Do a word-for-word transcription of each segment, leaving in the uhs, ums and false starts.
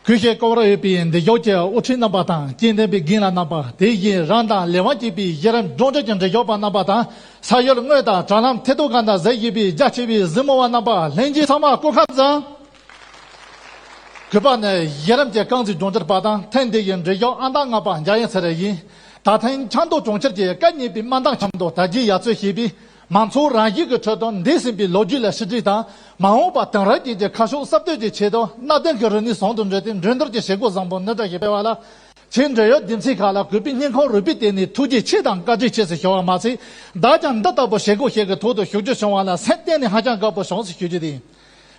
གུས་ཞབས་སྐོར་ར་ཡོད་པའི་འདི་ཞོགས་ཀྱི་དབུ་ཁྲིད་རྣམ་པ་དང་། སྐྱེ་ལྡན་པའི་རྒན་ལགས་རྣམ་པ། དེ་བཞིན་རང་དང་ལས་དབང་སྐྱེས་པའི་གཞི་རིམ་སྒྲོམ་སྟེགས་ཀྱི་འབྲེལ་ཡོད་པ་རྣམ་པ་དང་། ས་ཡུལ་དངོས་དང་དྲ་ལམ་ཐེ་གཏོགས་ཁང་དང་གཟིགས་བཞིན་པའི་རྒྱ་ཆེ་བའི་གཟིགས་མོ་བ་རྣམ་པ། ལྷན་རྒྱས་ཚང་མ་སྐུ་ཁམས་བཟང་། གུས་པ་ནི་གཞི་རིམ་གྱི་རྐང་འཛིན་སྒྲོམ་སྟེགས་པ་དང་། ཐེངས་འདི་ཡི་འབྲེལ་ཡོད་ཨ་མདའ་ལྔ་པ་འཇམ་དབྱངས་ཚེ་རིང་ཡིན། ད་ཐེངས་ཆབ་མདོ་གྲོང་ཁྱེར་གྱི་སྐད་སྙན་པའི་དམར་མདངས་ཆེན་མོ་དར་རྒྱས་ཡར་ཚོད་ཞེས་པའི་མང་ཚོགས་རང་བཞིན་གྱི་ཁྲོད་དུ་འདས་ཟིན་པའི་ལོ་རྒྱུས་ལ་ཕྱི་བསྒྲིགས་དང་། མ་འོངས་པ་དེང་རབས་ཅན་གྱི་ཁ་ཕྱོགས་གསར་གཏོད་ཀྱི་ཆེད་དུ་གནའ་དེང་གི་རིག་གནས་ཟུང་དུ་འབྲེལ་ཏེ་འགྲན་བསྡུར་གྱི་བྱེད་སྒོ་བཟང་པོ་འདི་འདྲ་ཞིག་སྤེལ་བ་ལ། ཆེད་འབྲེལ་ཡོད་སྡེ་ཚན་ཁག་ལ་གུས་པས་སྙིང་ཁོང་རུས་པའི་གཏིང་ནས་ཐུགས་རྗེ་ཆེ་དང་བཀའ་དྲིན་ཆེ་ཟེར་ཞུ་བ་མ་ཟད། བདག་ཀྱང་འདི་ལྟ་བུ་བྱེད་སྒོ་ཞིག་གི་ཐོག་ཏུ་ཞུགས་རྒྱུ་བྱུང་བ་ལ་སེམས་གཏིང་ནས་ཧ་ཅང་དགའ་པོ་བྱུང་ཟེར་ཞུ་རྒྱུ་དེ་ཡིན།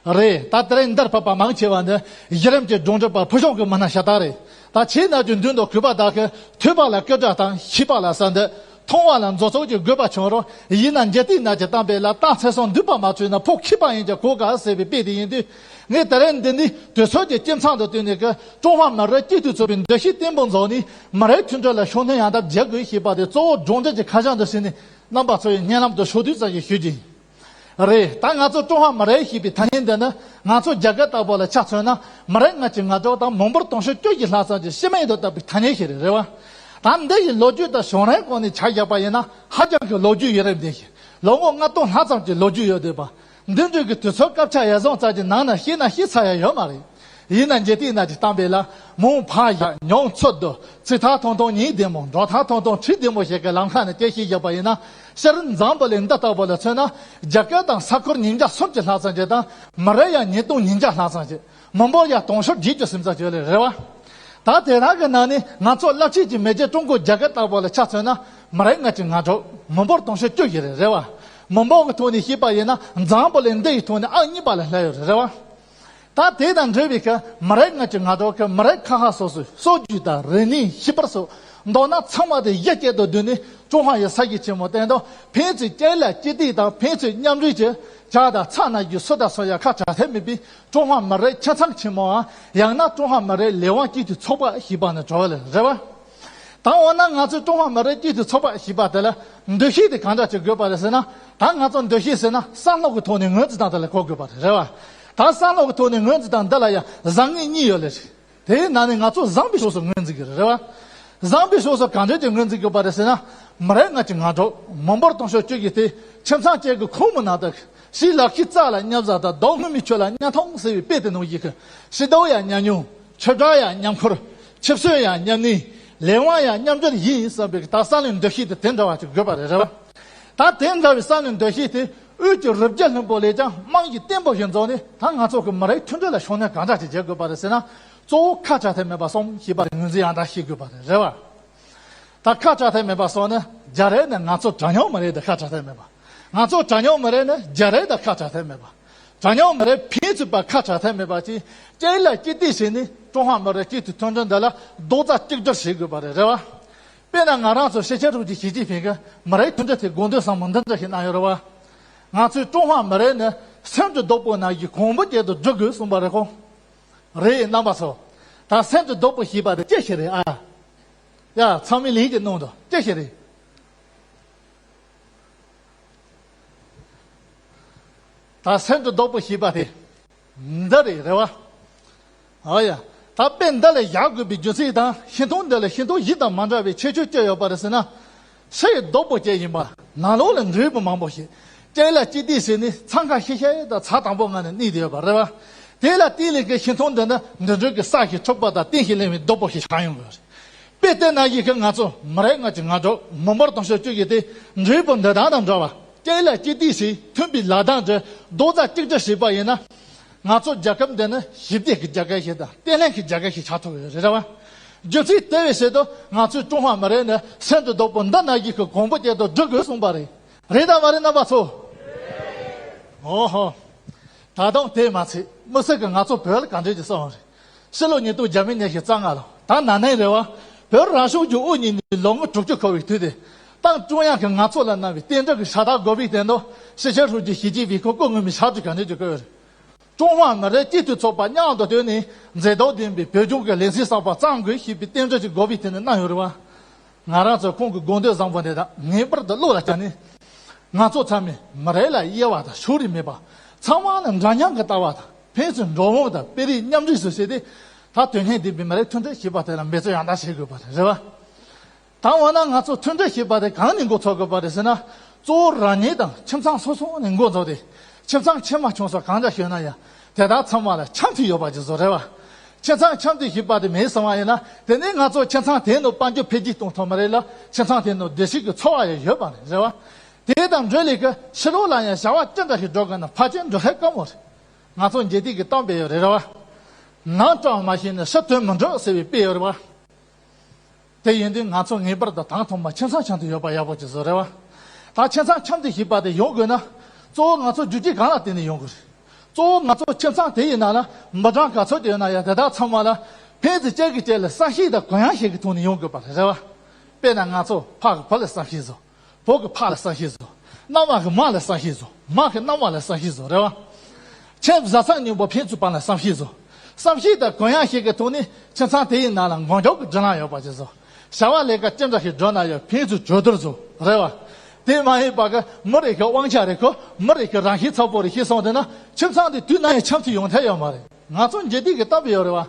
རེད། ད་དེ་རིང་འདིར་ཕེབས་པ་མང་ཆེ་བ་ནི་གཞི་རིམ་གྱི་སྒྲོམ་སྒྲིག་པ་ཕུལ་བྱུང་གི་མི་སྣ་ཤ་སྟག་རེད། ད་ཁྱེད་རྣམས་ཀྱི་མདུན་དུ་གུས་པ་དག་གིས་ཐོས་པ་ལ་སྐད་གྲགས་དང་ཤེས་པ་ལ་ཟ་འདོད། མཐོང་བ་ལ་མཛོ་ཚོགས་ཀྱི་དགོས་པ་བྱུང་རུང་། ཡིན་ན་འཇིག་རྟེན་ན་གྱི་གཏམ་དཔེ་ལ་རྟ་ཚེ་སྲོག་འདུས་པ་མ་ཚུད་ན་ཕོ་ཁྱི་པ་ཡིན་ཀྱང་གོ་དཀའ་ཟེར་བའི་དཔེ་དེ་ཡིན་དུས། ངས་དེ་རིང་འདི་ནི་དུས་ཚོད་ཀྱི་སྐྱེད་མཚམས་དུ་བསྟུན་ནས་ཀྱི་ཀྲུང་ཧྭ་མི་རིགས་སྐྱིད་སྡུག་ཚོགས་པའི་འདུ་ཤེས་བརྟན་པོ་འཛིན་ནས་མི་རིགས་མཐུན་སྒྲིལ་ལ་ཤུགས་སྣོན་ཡང་དག་རྒྱག་དགོས་ཞེས་པ་དེ་གཙོ་བོ་སྒྲོམ་སྟེགས་ཀྱི་ཁ་བྱང་དུ་བྱས་ནས་རྣམ་པ་ཚོ་ཡི་སྙན་ལམ་དུ་ཕྱོགས་བསྡུས་ཙམ་ཞིག་ཞུ་རྒྱུ་ཡིན། རེད། ད་ང་ཚོ་ཀྲུང་ཧྭ་མི་རིགས་ཞེས་པའི་ཐ་སྙད་འདི་ནི་ང་ཚོ་རྒྱ་གར་ལྟ་བུ་ལ་ཆ་མཚོན་ན། མི་རིགས་ལྔ་བཅུ་ང་དྲུག་དང་མི་འབོར་དུང་ཕྱུར་བཅུ་བཞི་ལྷག་ཙམ་གྱི་སྤྱི་མིང་དུ་བཏགས་པའི་ཐ་སྙད་ཞིག་རེད། རེད་བ། ད་འདི་ཡི་ལོ་རྒྱུས་དང་བྱུང་རིམ་སྐོར་ནས་ཆ་བཞག་པ་ཡིན་ན། ཧ་ཅང་གི་ལོ་རྒྱུས་ཡུན་རིང་ལྡན་ཞིང་། ལོ་ངོ་ལྔ་སྟོང་ལྷག་ཙམ་གྱི་ལོ་རྒྱུས་ཡོད་བསྡད་པ། འདི་འདྲའི་གི་དུས་ཚོད་སྐབས་ཆ་ཡར་བཟུང་ཙམ་གྱི་ནང་ན་བཤད་ན་བཤད་ཚར་ཡ་ཡོད་མ་རེད། ཡིན་ན་འཇིག་རྟེན་ན་གྱི་གཏམ་དཔེ་ལ། མོ་ཕ་ཡག་ཉོ་ཚོད་དོ། ཚིག་ཐག་ཐུང་ཐུང་ཉིན་བདེ་མོ། འགྲོ་ཐག་ཐུང་ཐུང་ཁྲི་བདེ་མོ་ཞིག་གི་ལམ་ཁ་ནས་སྐད་ཆ་བཤད་བཞག་པ་ཡིན་ན། སྤྱིར་འཛམ་བུ་གླིང་འདི་ལྟ་བུ་ལ་མཚོན་ན། རྒྱ་གར་དང་ས་ཁུལ་ཉིས་བརྒྱ་སུམ་ཅུ་ལྷག་ཙམ་ཅིག་དང་། མི་རིགས་ཡང་ཉིས་སྟོང་ཉིས་བརྒྱ་ལྷག་ཙམ་ཅིག་མི་འབོར་ཡང་དུང་ཕྱུར་བརྒྱད་ཅུ་ཟིན་ཙམ་ཅིག་ཡོད་ལེ་རེད་བ། ད་དེ་དག་གི་ནང་ནས་ང་ཚོ་རླབས་ཆེན་གྱི་མེས་རྒྱལ་ཀྲུང་གོ་རྒྱལ་ཁབ་ལྟ་བུ་ལ་ཆ་མཚོན་ན། མི་རིགས་ལྔ་བཅུ་ང་དྲུག་མི་འབོར་དུང་ཕྱུར་བཅུ་བཞི་རེད། རེད་བ། མི་འབོར་གྱི་ཐོག་ནས་བཤད་པ་ཡིན་ན། འཛམ་བུ་གླིང་འདི་ཡི་ཐོག་ནས་ཨང་གཉིས་པ་ལ་སླེབས་ཡོད་རེད། རེད་བ། ད་དེ་དང་འབྲེལ་བའི་ཁ་མི་རིགས་ལྔ་བཅུ་ང་དྲུག་གི་མི་རིགས་ཁག་ཁག་སོ་སོའི་སྲོལ་རྒྱུན་དང་རིག་གནས། ཤེས་པར་སོགས་མདོར་ན་ཚང་མ་དེ་གཞི་གཅིག་ཏུ་བསྡུས་ནས། ཀྲུང་ཧྭ་ཡི་ས་གཞི་ཆེན་མོ་སྟེང་དུ་ཕན་ཚུན་གཅིག་ལ་གཅིག་བརྟེན་དང་། ཕན་ཚུན་མཉམ་འདྲེས་ཀྱིས་ཇ་དང་ཚྭ་ནང་བཞིན་སུ་དང་སུ་ཡང་ཁ་བྲལ་ཐབས་མེད་པའི་ཀྲུང་ཧྭ་མི་རིགས་ཁྱིམ་ཚང་ཆེན་མོའམ། ཡང་ན་ཀྲུང་ཧྭ་མི་རིགས་ལས་དབང་སྐྱིད་སྡུག་ཚོགས་པ་ཞེས་པ་ནི་གྲོགས་ལ་རེད་བ། ད་འོ་ན་ང་ཚོའི་ཀྲུང་ཧྭ་མི་རིགས་སྐྱིད་སྡུག་ཚོགས་པ་ཞེས་པ་དེ་ལ་འདུ་ཤེས་དེ་གང་འདྲ་ཅིག་དགོས་པ་རེད་ཟེར་ན། ད་ང་ཚོ་འདུ་ཤེས་ཟེར་ན་བསམ་བློ་གི་ཐོག་ནས་ངོས་འཛིན་སྟངས་དེ་ལ་གོ་དགོས་པ་རེད། རེད་བ། ད་བསམ་བློ་གི་ཐོག་ནས་ངོས་འཛིན་སྟངས་འདི་ལ་ཡང་བཟང་ངན་གཉིས་ཡོད་ལེ། དེའི་ནང་ནས་ང་ཚོ་བཟང་པའི་ཕྱོགས་སུ་ངོས་འཛིན་གྱི་རེད། རེད་བ། བཟང་པའི་ཕྱོགས་སུ་གང་འདྲ་ཅིག་ངོས་འཛིན་དགོས་པ་རེད་ཟེར་ན། མི་རིགས་ལྔ་བཅུ་ང་དྲུག་མི་འབོར་དུང་ཕྱུར་བཅུ་བཞི་དེ་ཁྱིམ་ཚང་གཅིག་གི་ཁོངས་མི་ནང་དུ་ཕྱིའི་ལག་ཤེས་རྩ་ལ་མཉམ་བཞག་དང་། རྡོ་སྔོན་མོའི་ཆུ་ལ་མཉམ་འཐུང་ཟེར་བའི་དཔེ་དེ་ནང་བཞིན་གྱི། ཕྱི་སྡོད་ཡང་མཉམ་མྱོང་། ཆོས་གྲོགས་ཡང་མཉམ་འཁུར། ཆུ་ཚོད་ཡང་མཉམ་གནས། ལས་དབང་ཡང་མཉམ་སྦྱོར་ཡིན་བསམ་པའི་ད་བསམ་བློའི་འདུ་ཤེས་དེ་དེ་འདྲ་བ་ཅིག་དགོས་པ་རེད། རེད་བ། ད་དེ་འདྲ་བའི་བསམ་བློའི་འདུ་ཤེས་དེ་དབུས་ཀྱི་རི་རྒྱལ་ལྷུན་པོ་ལས་ཀྱང་རྨང་གཞི་བརྟན་པོ་ཞིག་འཛུགས་ནས། ད་ང་ཚོ་གི་མི་རིགས་མཐུན་སྒྲིལ་ལ་ཤུགས་སྣོན་གང་འདྲ་ཅིག་རྒྱག་དགོས་པ་རེད་ཟེར་ན། གཙོ་བོ་ཁ་བྲལ་ཐབས་མེད་པ་གསུམ་ཞེས་པ་དེ་ངོས་འཛིན་ཡང་དག་བྱེད་དགོས་པ་རེད། རེད་བ། ད་ཁ་བྲལ་ཐབས་མེད་པ་གསུམ་ནི། རྒྱ་རིགས་ནི་ང་ཚོ་གྲངས་ཉུང་མི་རིགས་དང་ཁ་བྲལ་ཐབས་མེད་པ། ང་ཚོ་གྲངས་ཉུང་མི་རིགས་ནི་རྒྱ་རིགས་དང་ཁ་བྲལ་ཐབས་མེད་པ། གྲངས་ཉུང་མི་རིགས་ཕན་ཚུན་བར་ཁ་བྲལ་ཐབས་མེད་པ་ཅིག་གཅིག་ལ་གཅིག་བརྟེན་བྱས་ནས། ཀྲུང་ཧྭ་མི་རིགས་སྐྱིད་སྡུག་མཐུན་སྒྲིལ་འདི་ལ་རྡོག་རྩ་གཅིག་སྒྲིལ་བྱེད་དགོས་པ་རེད། རེད་བ། དཔེར་ན་ང་རང་ཚོ་སྲིད་སྤྱི་རིན་པོ་ཆེ་ཞི་ཅིན་ཕིང་གིས་མི་རིགས་མཐུན་སྒྲིལ་ཐད་དགོངས་དོན་བཟང་པོ་འདི་འདྲ་ཞིག་གནང་ཡོད་རེད་བ། ང་ཚོའི་ཀྲུང་ཧྭ་མི་རིགས་ནི་སེམས་ཀྱི་སྟོབས་པོ་ནང་བཞིན་གོང་བུ་གཅིག་ཏུ་སྒྲིལ་དགོས་གསུངས་པ་རེད་ཁོང་། རེད། རྣམ་པ་ཚོ། ད་སེམས་ཀྱི་སྟོབས་པོ་ཞེས་པ་དེ་ཅི་ཞིག་རེད་ཨ། ཡ། ཚང་མས་ལན་ཅིག་གནང་དང་། ཅི་ཞིག་རེད། ད་སེམས་ཀྱི་སྟོབས་པོ་ཞེས་པ་དེ་འདི་རེད། རེད་བ། ཨ་ཡ། ད་དཔེ་འདི་ལ་བཞག་དགོས་པའི་རྒྱུ་མཚན་དང་། བཞེད་དོན་འདི་ལ་བཞེད་དོན་བཞི་དང་མ་འདྲ་བའི་ཁྱད་ཆོས་ཅི་ཡོད་པ་རེད་ཟེར་ན། ཕྱི་ཡི་རྡོག་པོ་གཅིག་ཡིན་པ། ནང་ལོགས་ལ་འབྲས་བུ་མང་པོ་ཞིག་གཅིག་ལ་གཅིག་བརྟེན་བྱས་ནས་འཚང་ཁ་ཤིག་ཤིག་དང་ཚ་དམ་པོའི་ངང་ནས་གནས་བསྡད་ཡོད་པ་རེད་བ། དེ་ལ་བརྟེན་ནས་ཀྱི་བཞེད་དོན་འདི་ནི་འདི་འདྲའི་གི་ས་ཞིག་འཁྲུགས་པ་དང་། གཏིང་ཞིག་ལེན་པའི་རྡོག་པོ་ཞིག་ཆགས་ཡོང་གི་རེད། དཔེ་དེ་ནང་བཞིན་གྱི་ང་ཚོ་མི་རིགས་ལྔ་བཅུ་ང་དྲུག་མི་འབོར་དུང་ཕྱུར་བཅུ་བཞི་དེ་འབྲས་བུ་འདི་དག་དང་འདྲ་བ། གཅིག་ལ་གཅིག་བརྟེན་བྱས་མཐུན་པའི་ལག་གདང་གིས་རྡོག་རྩ་གཅིག་སྒྲིལ་བྱས་པ་ཡིན་ན། ང་ཚོ་རྒྱལ་ཁབ་འདི་ནི་ཞི་བདེ་གི་རྒྱལ་ཁབ་ཞིག་དང་། བརྟན་ལྷིང་གི་རྒྱལ་ཁབ་ཞིག་ཆགས་ཐུབ་ཡོད་རེད། རེད་བ། རྒྱུ་མཚན་དེ་བས་ཟེར་དུས། ང་ཚོའི་ཀྲུང་ཧྭ་མི་རིགས་ནི་སེམས་ཀྱི་སྟོབས་པོ་འདི་ནང་བཞིན་གྱི་གོང་བུ་གཅིག་ཏུ་སྒྲིལ་དགོས་གསུངས་པ་རེད། རེད་དམ་མ་རེད། རྣམ་པ་ཚོ། ཨོ་ཧོ། ད་དུང་དེ་མ་ཚད། དམིགས་བསལ་གྱིས་ང་ཚོ་བོད་ལ་ག་འདྲ་ཅིག་གསུངས་པ་རེད། ཕྱི་ལོ་ཉིས་སྟོང་བརྒྱ་མེད་ཉི་ཤུ་རྩ་ལྔ་ལོ། ད་ན་ནིང་རེད་བ། བོད་རང་སྐྱོང་ལྗོངས་དབུ་བརྙེས་ནས་ལོ་ངོ་དྲུག་ཅུ་འཁོར་བའི་དུས་དེ། ཏང་ཀྲུང་དབྱང་གིས་ང་ཚོ་ལ་གནང་བའི་རྟེན་འབྲེལ་གྱི་ཕྱག་རྟགས་དགོས་པའི་སྟེང་དུ། སྲིད་སྤྱི་རིན་པོ་ཆེ་ཞི་ཅིན་ཕིང་གིས་སྐུ་ངོ་མའི་ཕྱག་བྲིས་ག་འདྲ་ཅིག་བཀོད་ཡོད་རེད། ཀྲུང་ཧྭ་མི་རིགས་སྐྱིད་སྡུག་ཚོགས་པ་མཉམ་དུ་བཏོན་ནས། མཛེས་སྡུག་ལྡན་པའི་བོད་ལྗོངས་ཀྱི་ལས་འཛིན་གསར་པ་བརྩམ་དགོས་ཞེས་པའི་རྟེན་འབྲེལ་གྱི་དགོས་པའི་སྟེང་ནས་གནང་ཡོད་རེད་བ། ང་རང་ཚོས་ཁོང་གི་དགོངས་དོན་བཟང་པོ་འདི་དག་ངེས་པར་དུ་བློ་ལ་བཅངས་ནས། ང་ཚོ་ཚང་མས་མི་རིགས་ལ་དབྱེ་བ་དང་ཕྱོགས་རིས་མེད་པ། ཚང་མ་ལ་འདྲ་མཉམ་གྱི་ལྟ་བ་དང་། ཕན་ཚུན་འགྲོ་འོང་དང་སྤེལ་རེས་མཉམ་འདྲེས་སུ་བྱས་ཏེ། ད་དོན་སྙིང་ལྡན་པའི་མི་རིགས་མཐུན་སྒྲིལ་ཞེས་པ་དེ་ལ་འབད་བརྩོན་ཡང་དག་བྱེད་དགོས་པ་རེད་བ། ད་འོ་ན་ང་ཚོ་མཐུན་སྒྲིལ་ཞེས་པ་དེ་གང་ནས་འགོ་ཚུགས་དགོས་པ་རེད་ཟེར་ན། གཙོ་བོ་རང་ཉིད་དང་ཁྱིམ་ཚང་སོ་སོ་ནས་འགོ་འཛུགས་ཏེ། ཁྱིམ་ཚང་ཆེ་མ་ཆུང་སོགས་གང་འདྲ་ཞིག་ཡོད་ན་ཡང་དེ་དག་ཚང་མ་ལ་འཆམ་མཐུན་ཡོད་པ་ཅིག་བཟོ་རེད་བ། ཁྱིམ་ཚང་འཆམ་མཐུན་ཞེས་པ་དེ་མེད་སོང་བ་ཡིན་ན། དེ་ནས་ང་ཚོ་ཁྱིམ་ཚང་དེ་ནས་དཔལ་འབྱོར་འཕེལ་རྒྱས་གཏོང་ཐུབ་མ་རེད་ལ། ཁྱིམ་ཚང་དེ་ནས་བདེ་སྐྱིད་ཀྱི་འཚོ་བ་ཡང་ཡོད་པ་རེད་བ། དེ་དང་འབྲེལ་ལས་ཀྱི་ཕྱི་ལོགས་ལ་ཡང་བྱ་བ་ཅི་འདྲ་ཞིག་སྒྲུབ་དགོས་ན་ཕལ་ཆེར་འགྲུལ་བཞུད་དཀའ་མོ་རེད། ང་ཚོ་འཇིག་རྟེན་གྱི་གཏམ་དཔེ་ཡོད་རེད་བ། ནམ་སྐྲག་མ་ཤེས་ན་ཕྱི་དོན་མི་འགྲུབ་ཟེར་བའི་དཔེ་ཡོད་རེད་བ། དེ་ཡིན་དུས་ང་ཚོ་ངེས་པར་དུ་དང་ཐོག་མ་ཁྱིམ་ཚང་འཆམ་མཐུན་ཡོད་པ་ཡག་པོ་ཅིག་བཟོ་རེད་བ། ད་ཁྱིམ་ཚང་འཆམ་མཐུན་ཞེས་པ་དེ་ཡོང་དགོས་ན། གཙོ་བོ་ང་ཚོ་རྒྱུ་རྐྱེན་གང་ལ་བརྟེན་ནས་ཡོང་དགོས་རེད། གཙོ་བོ་ང་ཚོ་ཁྱིམ་ཚང་དེ་ཡི་ནང་ལ་མི་གྲངས་ག་ཚོད་ཅིག་ཡོད་ན་ཡང་དེ་དག་ཚང་མ་ལ་ཕན་ཚུན་གཅིག་གིས་གཅིག་ལ་བསམ་ཤེས་དང་གུ་ཡངས་ཤིག་གི་ཐོག་ནས་ཡོང་དགོས་པ་རེད་བ། དཔེར་ན་ང་ཚོ་ཕ་གི་བུ་ལ་བསམ་ཤེས་བཟོ། བུ་གི་ཕ་ལ་བསམ་ཤེས་བཟོ། མནའ་མ་གི་མ་ལ་བསམ་ཤེས་བཟོ། མ་གི་མནའ་མ་ལ་བསམ་ཤེས་བཟོ་རེད་བ། ཁྱིམ་བཟའ་ཚང་གཉིས་པོ་ཕན་ཚུན་བར་ལ་བསམ་ཤེས་བཟོ། བསམ་ཤེས་དང་གུ་ཡངས་ཤིག་གི་ཐོག་ནས་ཁྱིམ་ཚང་དེ་ཡི་ནང་ལ་མགོ་མཇུག་གི་སྒྲིལ་ལམ་ཡོད་པ་ཅིག་བཟོ། བྱ་བ་ལས་ཀ་ཅི་འདྲ་ཞིག་བསྒྲུབས་ན་ཡང་ཕན་ཚུན་གྲོས་བསྡུར་བཟོ་རེད་བ། དེ་མ་ཡིན་པ་གི་མི་རེ་གི་དབང་ཆ་རེ་ཁུར། མི་རེ་གི་རང་བཞིན་ཚ་པོ་རེ་ཤེས་སོང་དེ་ན་ཁྱིམ་ཚང་དེ་དུས་ན་ཡང་འཆམ་མཐུན་ཡོང་ཐབས་ཡོད་མ་རེད། ང་ཚོ་འཇིག་རྟེན་གྱི་གཏམ་དཔེ་ཡོད་རེད་བ།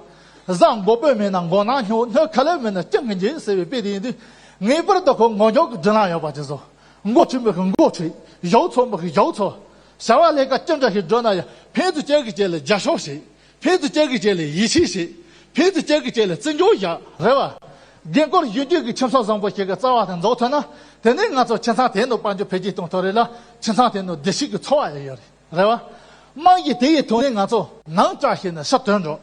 གཟའ་མགོ་སྤོས་མེད་ན་མགོ་ནག་སྨྱོ། སྣོད་ཁ་ལག་མེད་ན་སྤྱང་ཀི་འགྱེལ་ཟེར་བའི་དཔེ་དེ་ཡིན་དུས། ངེས་པར་དུ་ཁོ་མགོ་མཇུག་གི་སྒྲིལ་ལམ་ཡོད་པ་ཅིག་བཟོ། མགོ་ཁྲིད་མི་གི་མགོ་ཁྲིད། ཞབས་འཚོ་མི་གི་ཞབས་འཚོ། བྱ་བ་ལས་ཀ་ཅི་འདྲ་ཞིག་བསྒྲུབས་ན་ཡང་ཕན་ཚུན་གཅིག་གིས་གཅིག་ལ་རྒྱབ་སྐྱོར་བྱེད། ཕན་ཚུན་གཅིག་གིས་གཅིག་ལ་ཡིད་ཆེས་བྱེད། ཕན་ཚུན་གཅིག་གིས་གཅིག་ལ་བརྩི་འཇོག་བྱ་རེད་བ། རྒན་བཀུར་གཞོན་སྐྱོང་གི་ཁྱིམ་ཚང་བཟང་པོ་ཞིག་གི་རྩ་བ་དང་འཛུགས་ཐུབ་ན། དེ་ནས་ང་ཚོ་ཁྱིམ་ཚང་དེ་ནས་དཔལ་འབྱོར་འཕེལ་རྒྱས་གཏོང་ཐུབ་རེད་ལ། ཁྱིམ་ཚང་དེ་ནས་བདེ་སྐྱིད་ཀྱི་འཚོ་བ་ཡང་ཡོད་རེད། རེད་བ། རྨང་གཞི་དེ་ཡི་ཐོག་ནས་ང་ཚོ་ནམ་སྐྲག་ཤེས་ན་ཕྱི་དོན་འགྲུབ།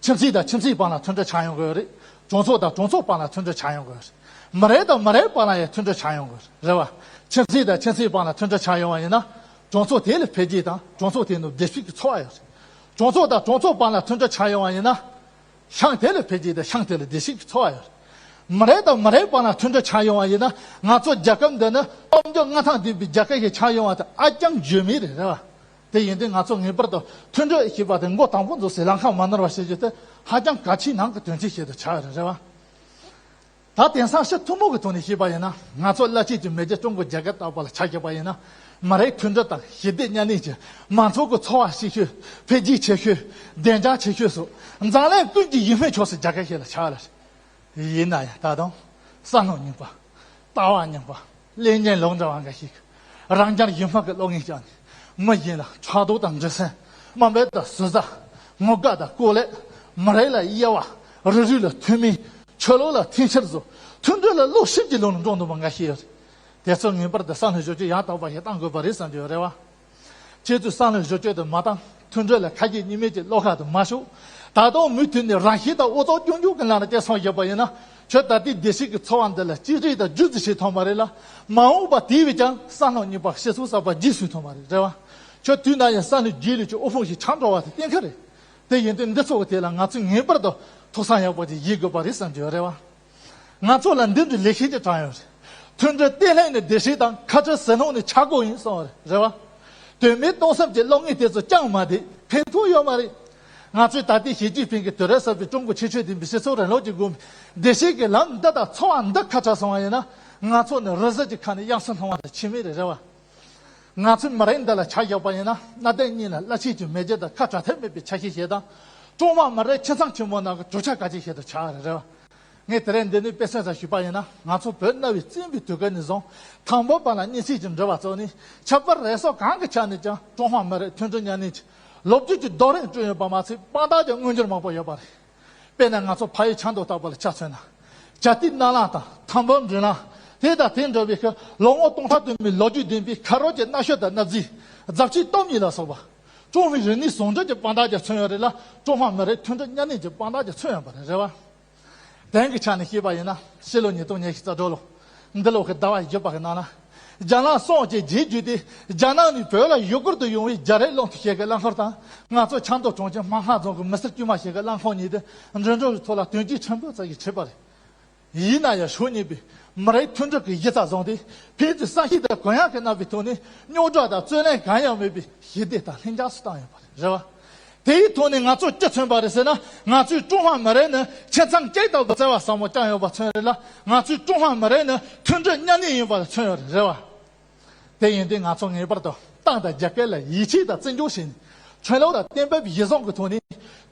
ཁྱིམ་མཚེས་དང་ཁྱིམ་མཚེས་བར་ལ་མཐུན་སྒྲིལ་ཆགས་ཡོང་དགོས་རེད། གྲོང་ཚོ་དང་གྲོང་ཚོ་བར་ལ་མཐུན་སྒྲིལ་ཆགས་ཡོང་དགོས་རེད། མི་རིགས་དང་མི་རིགས་བར་ལ་ཡང་མཐུན་སྒྲིལ་ཆགས་ཡོང་དགོས་རེད་བ། ཁྱིམ་མཚེས་དང་ཁྱིམ་མཚེས་བར་ལ་མཐུན་སྒྲིལ་ཆགས་ཡོང་བ་ཡིན་ན། གྲོང་ཚོ་དེ་ལ་འཕེལ་རྒྱས་དང་གྲོང་ཚོ་དེ་ནང་བདེ་སྐྱིད་ཀྱི་འཚོ་བ་ཡོད་རེད། གྲོང་ཚོ་དང་གྲོང་ཚོ་བར་ལ་མཐུན་སྒྲིལ་ཆགས་ཡོང་བ་ཡིན་ན། ཤང་དེ་ལ་འཕེལ་རྒྱས་དང་ཤང་དེ་ལ་བདེ་སྐྱིད་ཀྱི་འཚོ་བ་ཡོད་རེད། མི་རིགས་དང་མི་རིགས་བར་ལ་མཐུན་སྒྲིལ་ཆགས་ཡོང་བ་ཡིན་ན། ང་ཚོ་རྒྱལ་ཁབ་འདི་ནི་དཔལ་འབྱོར་མངའ་ཐང་ལྡན་པའི་རྒྱལ་ཁབ་ཞིག་ཆགས་ཡོང་བ་དེ་ཨ་ཅང་འགྱུར་མེད་རེད། རེད་བ། དེ་ཡིན་དུས་ང་ཚོ་ངེས་པར་དུ་མཐུན་སྒྲིལ་ཞེས་པ་དེ་མགོ་དང་པོ་འཛུགས་སའི་ལམ་ཁ་མ་ནོར་བ་བྱེད་རྒྱུ་དེ་ཧ་ཅང་གལ་ཆེའི་ནང་གི་དོན་ཆེན་ཞིག་ཏུ་ཆགས་ཡོད་རེད། རེད་བ། ད་དེང་སང་ཕྱི་ཐུན་མོང་གི་ཐོག་ནས་བཤད་པ་ཡིན་ན། ང་ཚོ་རླབས་ཆེན་གྱི་མེས་རྒྱལ་ཀྲུང་གོ་རྒྱལ་ཁབ་ལྟ་བུ་ལ་ཆ་བཞག་པ་ཡིན་ན། མི་རིགས་མཐུན་སྒྲིལ་དང་ཞི་བདེ་མཉམ་གནས་ཀྱི་མང་ཚོགས་ཀྱི་འཚོ་བ་ཞིག་ཤོས། འཕེལ་རྒྱས་ཆེ་ཤོས། བདེ་འཇགས་ཆེ་ཤོས་སོགས་འཛམ་གླིང་ཀུན་གྱི་ཡིད་སྨོན་འཆོར་སའི་རྒྱལ་ཁབ་ཞིག་ལ་ཆགས་ཡོད་རེད། ཡིན་ན་ཡང་ད་དུང་བསམ་བློ་རྙིང་པ། ལྟ་བ་རྙིང་པ། གླེན་རྙིང་ལུག་འདྲ་བ་འགའ་ཞིག་རང་རྐྱ་ཡིད་སྨོན་གྱི་བློ་ངན་བཅངས་ནས། མི་གཞན་ལ་ཕྲག་དོག་དང་འདྲེ་སྲིན། དམའ་འབེབས་དང་ཟུར་ཟ། ངུ་དགའ་དང་ལྐོག་ལས། མི་རིགས་ལ་དབྱེ་བ། རིགས་རུས་ལ་མཐུན་མིན། ཆོས་ལུགས་ལ་འཐེན་འཁྱེར་བཟོ། མཐུན་སྒྲིལ་ལ་བློ་ཞིབ་ཀྱིས་ལོན་ནས་འགྲོ་འདུག་པ་འགའ་ཤས་ཡོད་རེད། དེ་ཚོ་ངེས་པར་དུ་བསམ་བློ་བཟོ་བཅོས་ཡང་དག་པ་ཞིག་གཏང་དགོས་པ་རེད་བསམ་གྱི་ཡོད་རེད་བ། ཁྱེད་ཚོས་བསམ་བློ་བཟོ་བཅོས་དེ་མ་བཏང་། མཐུན་སྒྲིལ་ལ་ཁ་གྱེས་གཉིས་མེད་ཀྱི་བློ་ཁ་དེ་མ་ཤོར། ད་དུང་མུ་མཐུད་ནས་རང་ཤེད་དང་འུ་ཚོགས་རྐྱང་རྐྱང་གི་ལམ་ལ་བསྐྱལ་སོང་བཞག་པ་ཡིན་ན། ཁྱོད་ད་ལྟའི་བདེ་སྐྱིད་ཀྱི་འཚོ་བ་འདི་ལ་གཅེས་སྤྲས་དང་རྒྱུད་བརྩི་བྱེད་ཐུབ་མ་རེད་ལ། མ་འོངས་པ་དེ་བས་ཀྱང་བསམ་བློ་རྙིང་པ་སྤྱི་ཚོགས་གསར་པ་རྗེས་སུ་ཐུབ་མ་རེད། རེད་བ། ཁྱོད་དུས་ན་ཡང་བསམ་བློ་རྒྱས་ལོས་ཀྱི་དབུལ་ཕོངས་ཤིག་ཆགས་འགྲོ་བ་དེ་གཏན་འཁེལ་རེད། དེ་ཡིན་དུས་འདི་ཚོ་གི་ཐད་ལ་ང་ཚོས་ངེས་པར་དུ་ཐུགས་བསམ་ཡག་པོ་ཅིག་བཞེས་དགོས་པ་རེད་བསམ་གྱི་ཡོད། རེད་བ། ང་ཚོ་ལ་འདི་འདྲའི་ལེགས་བཤད་ཅིག་དྲངས་ཡོད་རེད། མཐུན་སྒྲིལ་བརྟན་ལྷིང་ནི་བདེ་སྐྱིད་དང་། ཁ་བྲལ་ཟིལ་གནོན་ནི་ཆག་སྒོ་ཡིན་གསུངས་པ་རེད། རེད་བ། དོན་མེད་སྟོང་བསམ་གྱི་བློ་ངན་དེ་ཚོ་ཅང་མ་བདེ། ཕན་ཐོགས་ཡོད་མ་རེད། ང་ཚོས་ད་ལྟའི་ཞི་ཅིན་ཕིང་གིས་དུས་རབས་གསར་པའི་ཀྲུང་གོ་ཁྱད་ཆོས་ལྡན་པའི་སྤྱི་ཚོགས་རིང་ལུགས་ཀྱི་དགོས་པའི་བདེ་སྐྱིད་ཀྱི་ལམ་འདི་དང་འཚོ་བ་འདི་ཁ་བྲལ་སོང་བ་ཡིན་ན། ང་ཚོ་ནི་རི་གཟར་གྱི་ཁ་ནས་གཡང་ས་ལྷུང་བ་དང་ཁྱད་མེད་རེད། རེད་བ། ང་ཚོའི་མི་རིགས་འདི་ལ་ཆ་བཞག་པ་ཡིན་ན། གནའ་དེང་གཉིས་ལ་རླབས་ཆེན་གྱི་མེས་རྒྱལ་དང་ཁ་བྲལ་ཐབས་མེད་པའི་ཆ་ཤས་ཤིག་དང་། ཀྲུང་ཧྭ་མི་རིགས་ཁྱིམ་ཚང་ཆེན་མོ་ནང་གི་གྲུབ་ཆ་གལ་ཆེ་ཤོས་དེ་ཆགས་ཡོད་རེད། རེད་བ། ངས་དེ་རིང་འདི་ནས་དཔེ་མཚོན་ཙམ་ཞུས་པ་ཡིན་ན། ང་ཚོ་བོད་གནའ་བོའི་བཙན་པོའི་དུས་སྐབས་ནས་བཟུང་། དང་པོ་བར་ལ་གཉེན་སྲིང་གི་འབྲེལ་བ་བཙུགས་ནས། ཁྱད་པར་རིག་གསར་གང་གི་ཆ་ནས་ཀྱང་ཀྲུང་ཧྭ་མི་རིགས་མཐུན་སྒྲིལ་མཉམ་གནས་ཀྱི་ལོ་རྒྱུས་ཀྱི་རྡོ་རིང་བསྐྲུན་ཡོད་པ་མ་ཚད། དཔང་རྟགས་ཀྱི་མངོན་འགྱུར་མང་པོ་ཡོད་པ་རེད། དཔེར་ན་ང་ཚོ་ཕ་ཡུལ་ཆབ་མདོ་ལྟ་བུ་ལ་ཆ་མཚོན་ན། བྱ་ཏི་སྣ་ལམ་དང་ཐང་འབུམ་མགྲིན་ལམ། དེ་དང་དེ་འདྲ་བའི་ལོ་ངོ་སྟོང་ཕྲག་བསྟུད་མའི་ལོ་རྒྱུས་ལྡན་པའི་ཁ་རོག་གི་གནའ་ཤུལ་དང་གནའ་རྫས། རྫ་ཆུ་སྟོང་གཉིས་ལ་སོགས་པ། ཀྲུང་ཧྭའི་རིག་གནས་ཟུང་འབྲེལ་གྱི་དཔང་རྟགས་ཀྱང་མཚོན་ཡོད་རེད་ལ། ཀྲུང་ཧྭ་མི་རིགས་མཐུན་སྒྲིལ་མཉམ་གནས་ཀྱི་དཔང་རྟགས་ཀྱང་མཚོན་ཡོད་པ་རེད། རེད་བ། དེང་གི་ཆ་ནས་བཤད་པ་ཡིན་ན། ཕྱི་ལོ་ཉིས་སྟོང་ཉི་ཤུ་རྩ་དྲུག་ལོ། འདི་ལོ་གི་ཟླ་བ་བཞི་པ་གི་ནང་ལ། རྒྱ་ནག་གསུམ་གྱི་རྗེས་བརྒྱུད་དེ། རྒྱ་ནག་ནས་བོད་ལ་ཡུལ་སྐོར་དུ་ཡོང་བའི་རྒྱ་རིགས་གླང་མཐོ་ཞིག་གི་རླངས་འཁོར་དང་། ང་ཚོ་ཆབ་མདོ་གྲོང་ཁྱེར་སྨར་ཁམས་རྫོང་གི་མི་སེར་དཀྱུས་མ་ཞིག་གི་རླངས་འཁོར་གཉིས་དེ། འགྲིམ་འགྲུལ་གྱི་ཐོག་ལ་དོན་རྐྱེན་ཕྲན་བུ་ཙམ་ཞིག་འཕྲད་པ་རེད། ཡིན་ན་ཡང་ཕྱོགས་གཉིས་པོས་མི་རིགས་མཐུན་སྒྲིལ་གྱི་གཞི་རྩ་བཟུང་སྟེ། ཕན་ཚུན་བསམ་ཤེས་དང་གུ་ཡངས་ཀྱིས་གནང་བའི་ཐོག་ནས། རྙོག་དྲ་དང་རྩོད་གླེང་གང་ཡང་མེད་པའི་ཞི་བདེ་དང་ལྷིང་འཇགས་སུ་བཏང་ཡོད་པ་རེད། རེད་བ། དེའི་ཐོག་ནས་ང་ཚོས་ཅི་མཚོན་པ་རེད་ཟེར་ན། ང་ཚོའི་ཀྲུང་ཧྭ་མི་རིགས་ནི་ཁྱིམ་ཚང་གཅིག་ལྟ་བུ་བརྩེ་བ་ཟབ་མོ་བཅངས་ཡོད་པ་མཚོན་རེད་ལ། ང་ཚོའི་ཀྲུང་ཧྭ་མི་རིགས་ནི་མཐུན་སྒྲིལ་མཉམ་གནས་ཡིན་པ་མཚོན་ཡོད་རེད། རེད་བ། དེ་ཡིན་དུས་ང་ཚོ་ངེས་པར་དུ་ཏང་དང་རྒྱལ་ཁབ་ལ་ཡིད་ཆེས་དང་བརྩི་འཇོག་བྱས་ནས། ཁྲིམས་ལུགས་དང་གཏན་འབེབས་གཞིར་བཟུང་གི་ཐོག་ནས་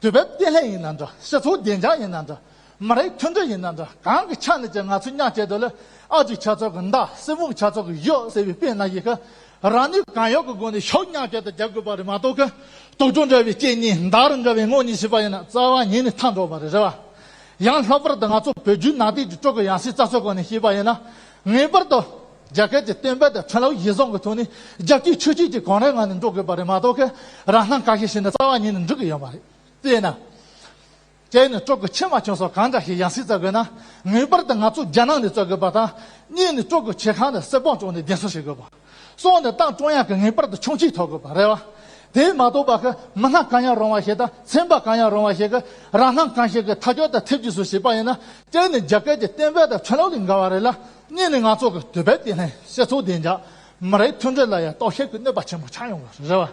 དུས་བབ་བརྟན་ལྷིང་ཡིན་ན་འདྲ། སྤྱི་ཚོགས་བདེ་འཇགས་ཡིན་ན་འདྲ། མི་རིགས་མཐུན་སྒྲིལ་ཡིན་ན་འདྲ། གང་གི་ཆ་ནས་ཀྱང་ང་ཚོའི་མཉམ་བཅས་དུ་ལ་ཨ་ཅིག་ཆ་ཚོགས་ཀྱི་མདའ། སྲིན་མོ་ཆ་ཚོགས་ཀྱི་གཡུལ་ཟེར་བའི་དཔེ་ན་ཡིན་གི། རང་ནུས་གང་ཡོད་ཀྱི་སྒོ་ནས་ཤུགས་མཉམ་བཅས་དུ་རྒྱག་དགོས་པ་རེད་མ་གཏོགས་གི། དུག་སྦྲུལ་འདྲ་བའི་སྐེ་གཉིས། མདའ་རུ་འདྲ་བའི་ངོ་གཉིས་བྱས་པ་ཡིན་ན་རྩ་བ་ཉིད་ནས་ཐར་འགྲོ་བ་རེད། རེད་བ། ཡང་ལྷག་པར་དུ་ང་ཚོ་བོད་བརྒྱུད་ནང་བསྟན་གྱི་སྤྲུལ་སྐུ་ཡང་སྲིད་རྩ་ཚོགས་སྐོར་ནས་བཤད་པ་ཡིན་ན། ངེས་པར་དུ་རྒྱ་སྐད་ཀྱི་གཏན་འབེབས་དང་ཁྲིམས་ལུགས་གཞིར་བཟུང་གི་ཐོག་ནས་རྒྱབ་སྐྱོར་ཆོས་བྱེད་ཀྱི་གོང་རིམ་ངང་ནས་འགྲོ་དགོས་པ་རེད་མ་གཏོགས་གི། རང་སྣང་གང་ཤེས་བྱས་ན་རྩ་བ་ཉིད་ནས་འགྲིག་གི་ཡོད་མ་རེད། དེས་ན། གཅིག་ནས་སྤྲུལ་སྐུ་ཆེ་མ་ཆུང་སོགས་གང་འདྲ་ཞིག་ཡང་སྲིད་བཙལ་དགོས་ན། ངེས་པར་དུ་ང་ཚོ་རྒྱལ་ནང་ནས་བཙལ་དགོས་པ་དང་། གཉིས་ནས་སྤྲུལ་སྐུ་ཆེ་ཁག་ནས་གསེར་སྦོམ་བཙོངས་ནས་གདན་འདྲེན་བྱེད་དགོས་པ། གསུམ་ནས་ཏང་ཀྲུང་དབྱང་གིས་ངེས་པར་དུ་ཁྱུང་ཆེན་ཐོབ་དགོས་པ་རེད་བ། དེས་མ་གཏོགས་པ་གི་མི་སྣ་གང་ཡང་རུང་བ་ཞིག་དང་ཚན་པ་གང་ཡང་རུང་བ་ཞིག་གིས་རང་སྣང་གང་ཞིག་གི་ཐག་གཅོད་དང་ཐེབས་རྗེས་སུ་བྱས་པ་ཡིན་ན། གཅིག་ནས་རྒྱ་སྐད་ཀྱི་གཏན་འབེབས་དང་ཁྲིམས་ལུགས་ལས་འགལ་བ་རེད་ལ། གཉིས་ནས་ང་ཚོ་གི་དུས་བབ་བརྟན་ལྷིང་། སྤྱི་ཚོགས་བདེ་འཇགས། མི་རིགས་མཐུན་སྒྲིལ་ལ་ཡང་སྟོབས་ཤུགས་ཀྱི་གནོད་པ་ཆེན་པོ་ཆགས་ཡོང་གི་རེད་བ།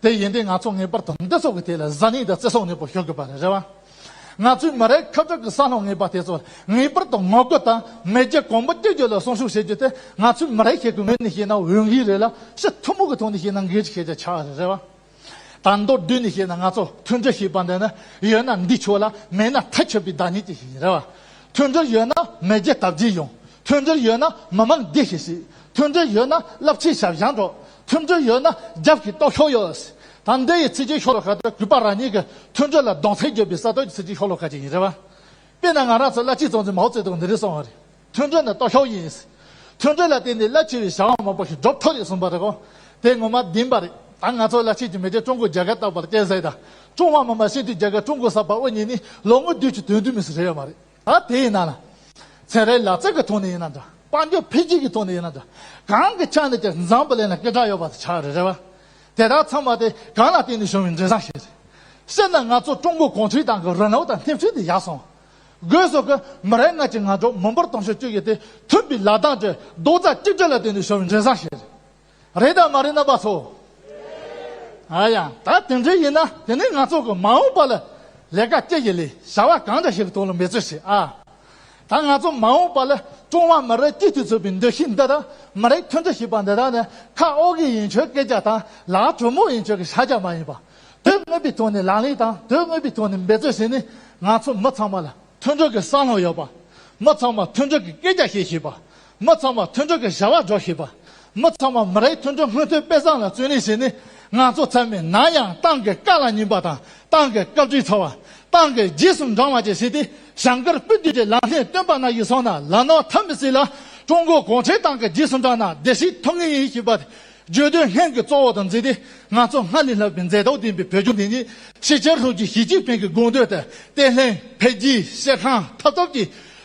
དེ་ཡིན་དུས་ང་ཚོ་ངེས་པར་དུ་འདི་ཚོ་གི་ཐད་ལ་གཟབ་ནན་དང་བརྩི་སྲུང་ནན་པོ་ཞུ་དགོས་པ་རེད། རེད་བ། ང་ཚོའི་མི་རིགས་ཁ་བྲལ་གྱི་བསམ་བློ་ངན་པ་དེ་ཚོ་ངེས་པར་དུ་ངོ་རྒོལ་དང་མེས་རྒྱལ་གོང་བུ་གཅིག་གྱུར་ལ་སྲུང་སྐྱོབ་བྱེད་རྒྱུ་དེ་ང་ཚོའི་མི་རིགས་ཤིག་གི་ངོས་ནས་བཤད་ན་འོས་འགན་རེད་ལ། སྤྱི་ཐུན་མོང་གི་ཐོག་ནས་བཤད་ན་འགན་འཁྲི་ཞེ་དྲག་ཆགས་རེད། རེད་བ། ད་མདོར་བསྡུས་ནས་བཤད་ན་ང་ཚོ་མཐུན་སྒྲིལ་ཞེས་པ་འདི་ནི་ཡོད་ན་འདི་ཆོག་ལ། མེད་ན་ཐག་ཆོད་པའི་བདག་ཉིད་ཅིག་ཡིན། རེད་བ། མཐུན་སྒྲིལ་ཡོད་ན་མེས་རྒྱལ་དར་རྒྱས་ཡོང་། མཐུན་སྒྲིལ་ཡོད་ན་མི་མང་བདེ་ཞིང་སྐྱིད། མཐུན་སྒྲིལ་ཡོད་ན་རླབས་ཆེན་ཞབས་ཞུ་འགྲོ། མཐུན་སྒྲིལ་ཡོད་ན་རྒྱབ་ཀྱི་སྟོབས་ཤུགས་ཡོད། ད་འདི་ཡི་ཚིག་གཅིག་ཤོ་ལོ་ཀ་དེ་གུས་པ་རང་ཉིད་ཀྱི་མཐུན་སྒྲིལ་ལ་གདོང་ཐུག་བརྗོད་པའི་ས་ཐོག་གི་ཚིག་གཅིག་ཤོ་ལོ་ཀ་ཅིག་ཡིན། རེད་བ། དཔེར་ན་ང་རང་ཚོ་བླ་སྤྱི་གཙང་འཛིན་མའོ་ཙེ་ཏུང་འདི་རིགས་གསུངས་པ་རེད། མཐུན་སྒྲིལ་ནི་སྟོབས་ཤུགས་ཡིན། མཐུན་སྒྲིལ་ལ་བརྟེན་ནས་རླབས་ཆེ་བའི་བྱ་བ་མང་པོ་ཞིག་སྒྲུབ་ཐུབ་རེད་གསུངས་པ་རེད་གོ། དེ་ངོ་མ་བདེན་པ་རེད། ད་ང་ཚོ་བླ་སྤྱི་གི་མེས་རྒྱལ་ཀྲུང་གོ་རྒྱལ་ཁབ་བཏགས་པར་བསྐྱལ་ཟེར་དང་། ཀྲུང་ཧྭ་མི་དམངས་སྤྱི་མཐུན་རྒྱལ་ཁབ་ཀྲུང་གོ་གསར་པ་དབུ་བརྙེས་ནས་ལོ་ངོ་བདུན་ཅུ་དོན་བདུན་མི་ཟིན་རེད་ཡོད་མ་རེད། ད་དེ་ཡིན་ན་ལ། ཚན་རིག་ལག་རྩལ་གྱི་ཐོག་ནས་ཡིན་ན་འདྲ། དཔལ་འབྱོར་འཕེལ་རྒྱས་ཀྱི་ཐོག་ནས་ཡིན་ན་འདྲ། གང་གི་ཆ་ནས་ཀྱང་འཛམ་བུ་གླིང་ལ་སྐད་གྲགས་ཡོད་པ་དེ་ཆགས་རེད། རེད་བ། དེ་དག་ཚང་མ་དེ་གང་ལ་བརྟེན་ནས་བྱུང་བའི་འབྲས་བུ་ཞིག་རེད། སྤྱིར་ན་ང་ཚོ་ཀྲུང་གོ་གུང་ཁྲན་ཏང་གི་རིང་ལུགས་དང་སྣེ་ཁྲིད་དེ་ཡར་སོང་། སྒོས་སུ་གི་མི་རིགས་ལྔ་གཅིག་སྔ་དྲོ་མི་འབོར་དུང་ཕྱུར་བཅུ་ཡོད་དེ་མཐུན་པའི་ལག་གདང་སྦྲེལ་རྡོག་རྩ་གཅིག་སྒྲིལ་ལ་བརྟེན་ནས་བྱུང་བའི་འབྲས་བུ་ཞིག་རེད། རེད་དམ་མ་རེད་རྣམ་པ་ཚོ། ཨ་ཡ། ད་དེ་འདྲ་ཡིན་ན་དེ་ནི་ང་ཚོ་གི་མ་འོངས་པ་ལ་ལས་ཀ་ཅི་ཞིག་ལས། བྱ་བ་གང་འདྲ་ཞིག་གི་ཐོག་ལ་འབད་རྩོལ་བྱེད་ཨ། ད་ང་ཚོ་མ་འོངས་པ་ལ་ཀྲུང་ཧྭ་མི་རིགས་གཅིག་ཏུ་ཚུད་པའི་འདུ་ཤེས་འདི་དང་མི་རིགས་མཐུན་སྒྲིལ་ཞེས་པ་འདི་དག་ནི་ཁ་ཨོ་རྒྱན་ཡིན་ཆོག་སྐད་ཆ་དང་ལག་གྲུ་མོ་ཡིན་ཆོག་གི་ཤ་རྒྱགས་མ་ཡིན་པ། དོན་དངོས་པའི་ཐོག་ནས་ལག་ལེན་དང་དོན་དངོས་པའི་ཐོག་ནས་འབད་རྩོལ་བྱས་ནས་ང་ཚོ་མི་ཚང་མ་ལ་མཐུན་སྒྲིལ་གྱི་བསམ་བློ་ཡོད་པ། མི་ཚང་མ་མཐུན་སྒྲིལ་གྱི་སྐད་ཆ་བཤད་ཤེས་པ། མི་ཚང་མ་མཐུན་སྒྲིལ་གྱི་བྱ་བ་སྒྲུབ་ཤེས་པ། མི་ཚང་མ་མི་རིགས་མཐུན་སྒྲིལ་སྔོན་ཐོན་དཔེ་བཟང་ལ་བརྩོན་ལེན་བྱས་ནས་ང་ཚོ་ཚང་མས་ནམ་ཡང་ཏང་གི་བཀའ་ལ་ཉན་པ་དང་ཏང་གི་བཀའ་དྲིན་ཚོར་བ། ཏང་གི་རྗེས་སུ་འབྲང་བ་བཅས་བྱས་ཏེ་ཞིང་ཁར་སྤུས་མཐོའི་ལམ་ལྷན་སྟོན་པ་ན་ཡིན་སོང་ན་ལམ་སྣ་ཐམས་ཅད་ལ་ཀྲུང་གོ་གུང་ཁྲན་ཏང་གི་རྗེས་སུ་འབྲང་ན་བདེ་སྐྱིད་ཐོབ་ངེས་ཡིན་ཞེས་པ། བརྗོད་དོན་སྙིང་གི་གཙོ་བོ་དུ་མཛད་དེ་ང་ཚོ་སྔར་ལས་ལྷག་པའི་མཛེས་སྡུག་ལྡན་པའི་བོད་ལྗོངས་འདི་ཉིད་སྤྱི་ཁྱབ་ཧྲུའུ་ཅི་ཞི་ཅིན་ཕིང་གི་དགོངས་དོན་ལྟར་བརྟན་ལྷིང་འཕེལ་རྒྱས་སྤྱི་ཁྱབ་འཐབ་རྩོད་ཀྱི་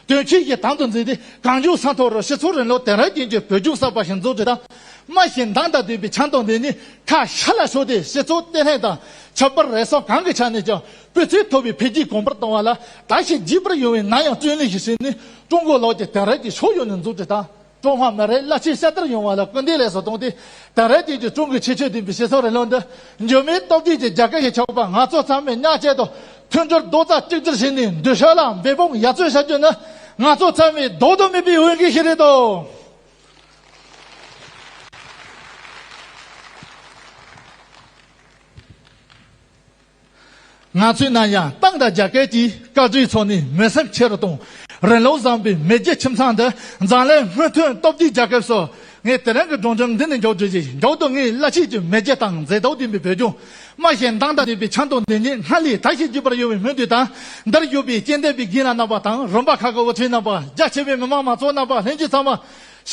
དོན་ཆེན་གྱི་དམ་དུ་འཛིན་ཏེ་གངས་ལྗོངས་ས་མཐོ་རུ་སྤྱི་ཚོགས་རིང་ལུགས་དེང་རབས་ཅན་གྱི་བོད་ལྗོངས་གསར་པ་ཞིག་འཛུགས་སྐྲུན་དང་། སྨྲ་ཤེས་དང་དང་ལྡན་པའི་འཆམ་མཐུན་འདི་ཉིད་ཁ་ཤ་ལ་ཞོག་སྟེ་སྤྱི་ཚོགས་བརྟན་ལྷིང་དང་ཁྱད་པར་རེ་ཟུང་གང་གི་ཆ་ནས་ཀྱང་སྤུས་ཚད་མཐོ་བའི་འཕེལ་རྒྱས་གོང་འཕེལ་གཏོང་བ་ལ་དར་ཞིང་རྒྱས་པར་ཡོང་བའི་ནམ་ཡང་བརྩོན་ལེན་ཞིག་བྱས་ནས་ཀྲུང་གོ་ལོགས་ཀྱི་དེང་རབས་ཀྱི་ཕྱོགས་ཡོངས་ནས་འཛུགས་སྐྲུན་དང་། ཀྲུང་ཧྭ་མི་རིགས་རླབས་ཆེན་གསར་དར་ཡོང་བ་ལ་སྐུལ་འདེད་ལེགས་སུ་བཏང་སྟེ། དེང་རབས་ཅན་གྱི་ཀྲུང་གོའི་ཁྱད་ཆོས་ལྡན་པའི་སྤྱི་ཚོགས་རིང་ལུགས་འདི་འགྱུར་མེད་སྟོབས་ལྡན་གྱི་རྒྱལ་ཁབ་ཞིག་ཆགས་པར་ང་ཚོ་ཚང་མས་མཉམ་གཅིག་ཏུ་མཐུན་སྒྲིལ་རྡོག་རྩ་གཅིག་སྒྲིལ་བྱས་ནས་འདུ་ཤེས་ལ་འབད་འབུངས་ཡར་བརྩོན་བྱ་རྒྱུ་ནི་ང་ཚོ་ཚང་མའི་ལྡོག་ཏུ་མེད་པའི་འོས་འགན་ཞིག་རེད་དོ། ང་ཚོས་ནམ་ཡང་ཏང་དང་རྒྱལ་ཁབ་ཀྱི་བཀའ་དྲིན་ཚོར་ནས་མི་སེམས་ཆེ་རུ་གཏོང་། རིང་ལུགས་བཟང་པོའི་མེས་རྒྱལ་ཁྱིམ་ཚང་འདི་འཛམ་གླིང་སྔོན་ཐོན་སྟོབས་ལྡན་རྒྱལ་ཁབ་སུ། ངས་དེ་རིང་གི་སྒྲུང་འབྲུམ་འདི་ནས་མཇུག་སྒྲིལ་ཞིང་མཇུག་ཏུ་ངས་རླབས་ཆེན་གྱི་མེས་རྒྱལ་དང་མཛེས་སྡུག་ལྡན་པའི་བོད་ལྗོངས། སྨྲ་ཤེས་དང་དང་ལྡན་པའི་འཆམ་མཐུན་འདི་ཉིད་སྔར་ལས་དར་ཞིང་རྒྱས་པར་ཡོང་བའི་སྨོན་འདུན་དང་། འདིར་ཡོད་པའི་སྤྱི་འཐུས་པའི་རྒན་ལགས་རྣམ་པ་དང་རོང་པ་ཁག་གི་དབུ་ཁྲིད་རྣམ་པ། རྒྱ་ཆེ་བའི་མི་དམངས་མང་ཚོགས་རྣམ་པ་ལྷན་རྒྱས་ཚང་མ།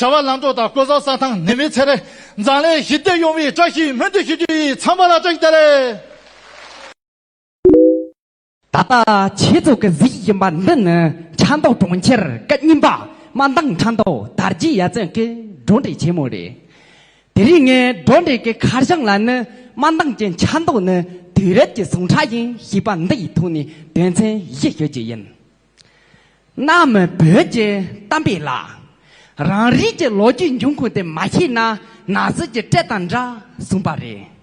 བྱ་བ་ལམ་འགྲོ་དང་སྐུ་གཟུགས་གསལ་ཐང་ནད་མེད་ཚེ་རིང་། འཛམ་གླིང་ཞི་བདེ་ཡོང་བའི་བཀྲ་ཤིས་སྨོན་འདུན་ཞུ་རྒྱུ་ཡིན། ཚང་མ་ལ་བཀྲ་ཤིས་བདེ་ལེགས། ད་ལྟ་ཁྱེད་ཚོ་གི་གཟིགས་བཞིན་པ་འདི་ནི་ཆབ་མདོ་གྲོང་ཁྱེར་སྐབས་གཉིས་པ་དམར་མདངས་ཆབ་མདོ་དར་རྒྱས་ཡར་བརྩོན་གྱི་སྒྲོམ་གྲས་ཆེན་མོ་རེད། དེ་རིང་ངས་སྒྲོམ་གྲས་ཀྱི་ཁ་བྱང་ལ་ནི་དམར་མདངས་ཀྱི་ཆབ་མདོ་ནི་དུས་རབས་ཀྱི་ཟུངས་ཁྲག་ཡིན་ཞེས་པ་འདི་ཡི་ཐོག་ནས་དོན་ཚན་བཞི་ཤོད་ཀྱི་ཡིན། གནའ་མི་བོད་ཀྱི་གཏམ་དཔེ་ལ། རང་རིགས་ཀྱི་ལོ་རྒྱུས་འབྱུང་ཁུངས་དེ་མ་ཤེས་ན་ན་ཟུག་གི་སྐྲན་དང་འདྲ་གསུངས་པ་རེད།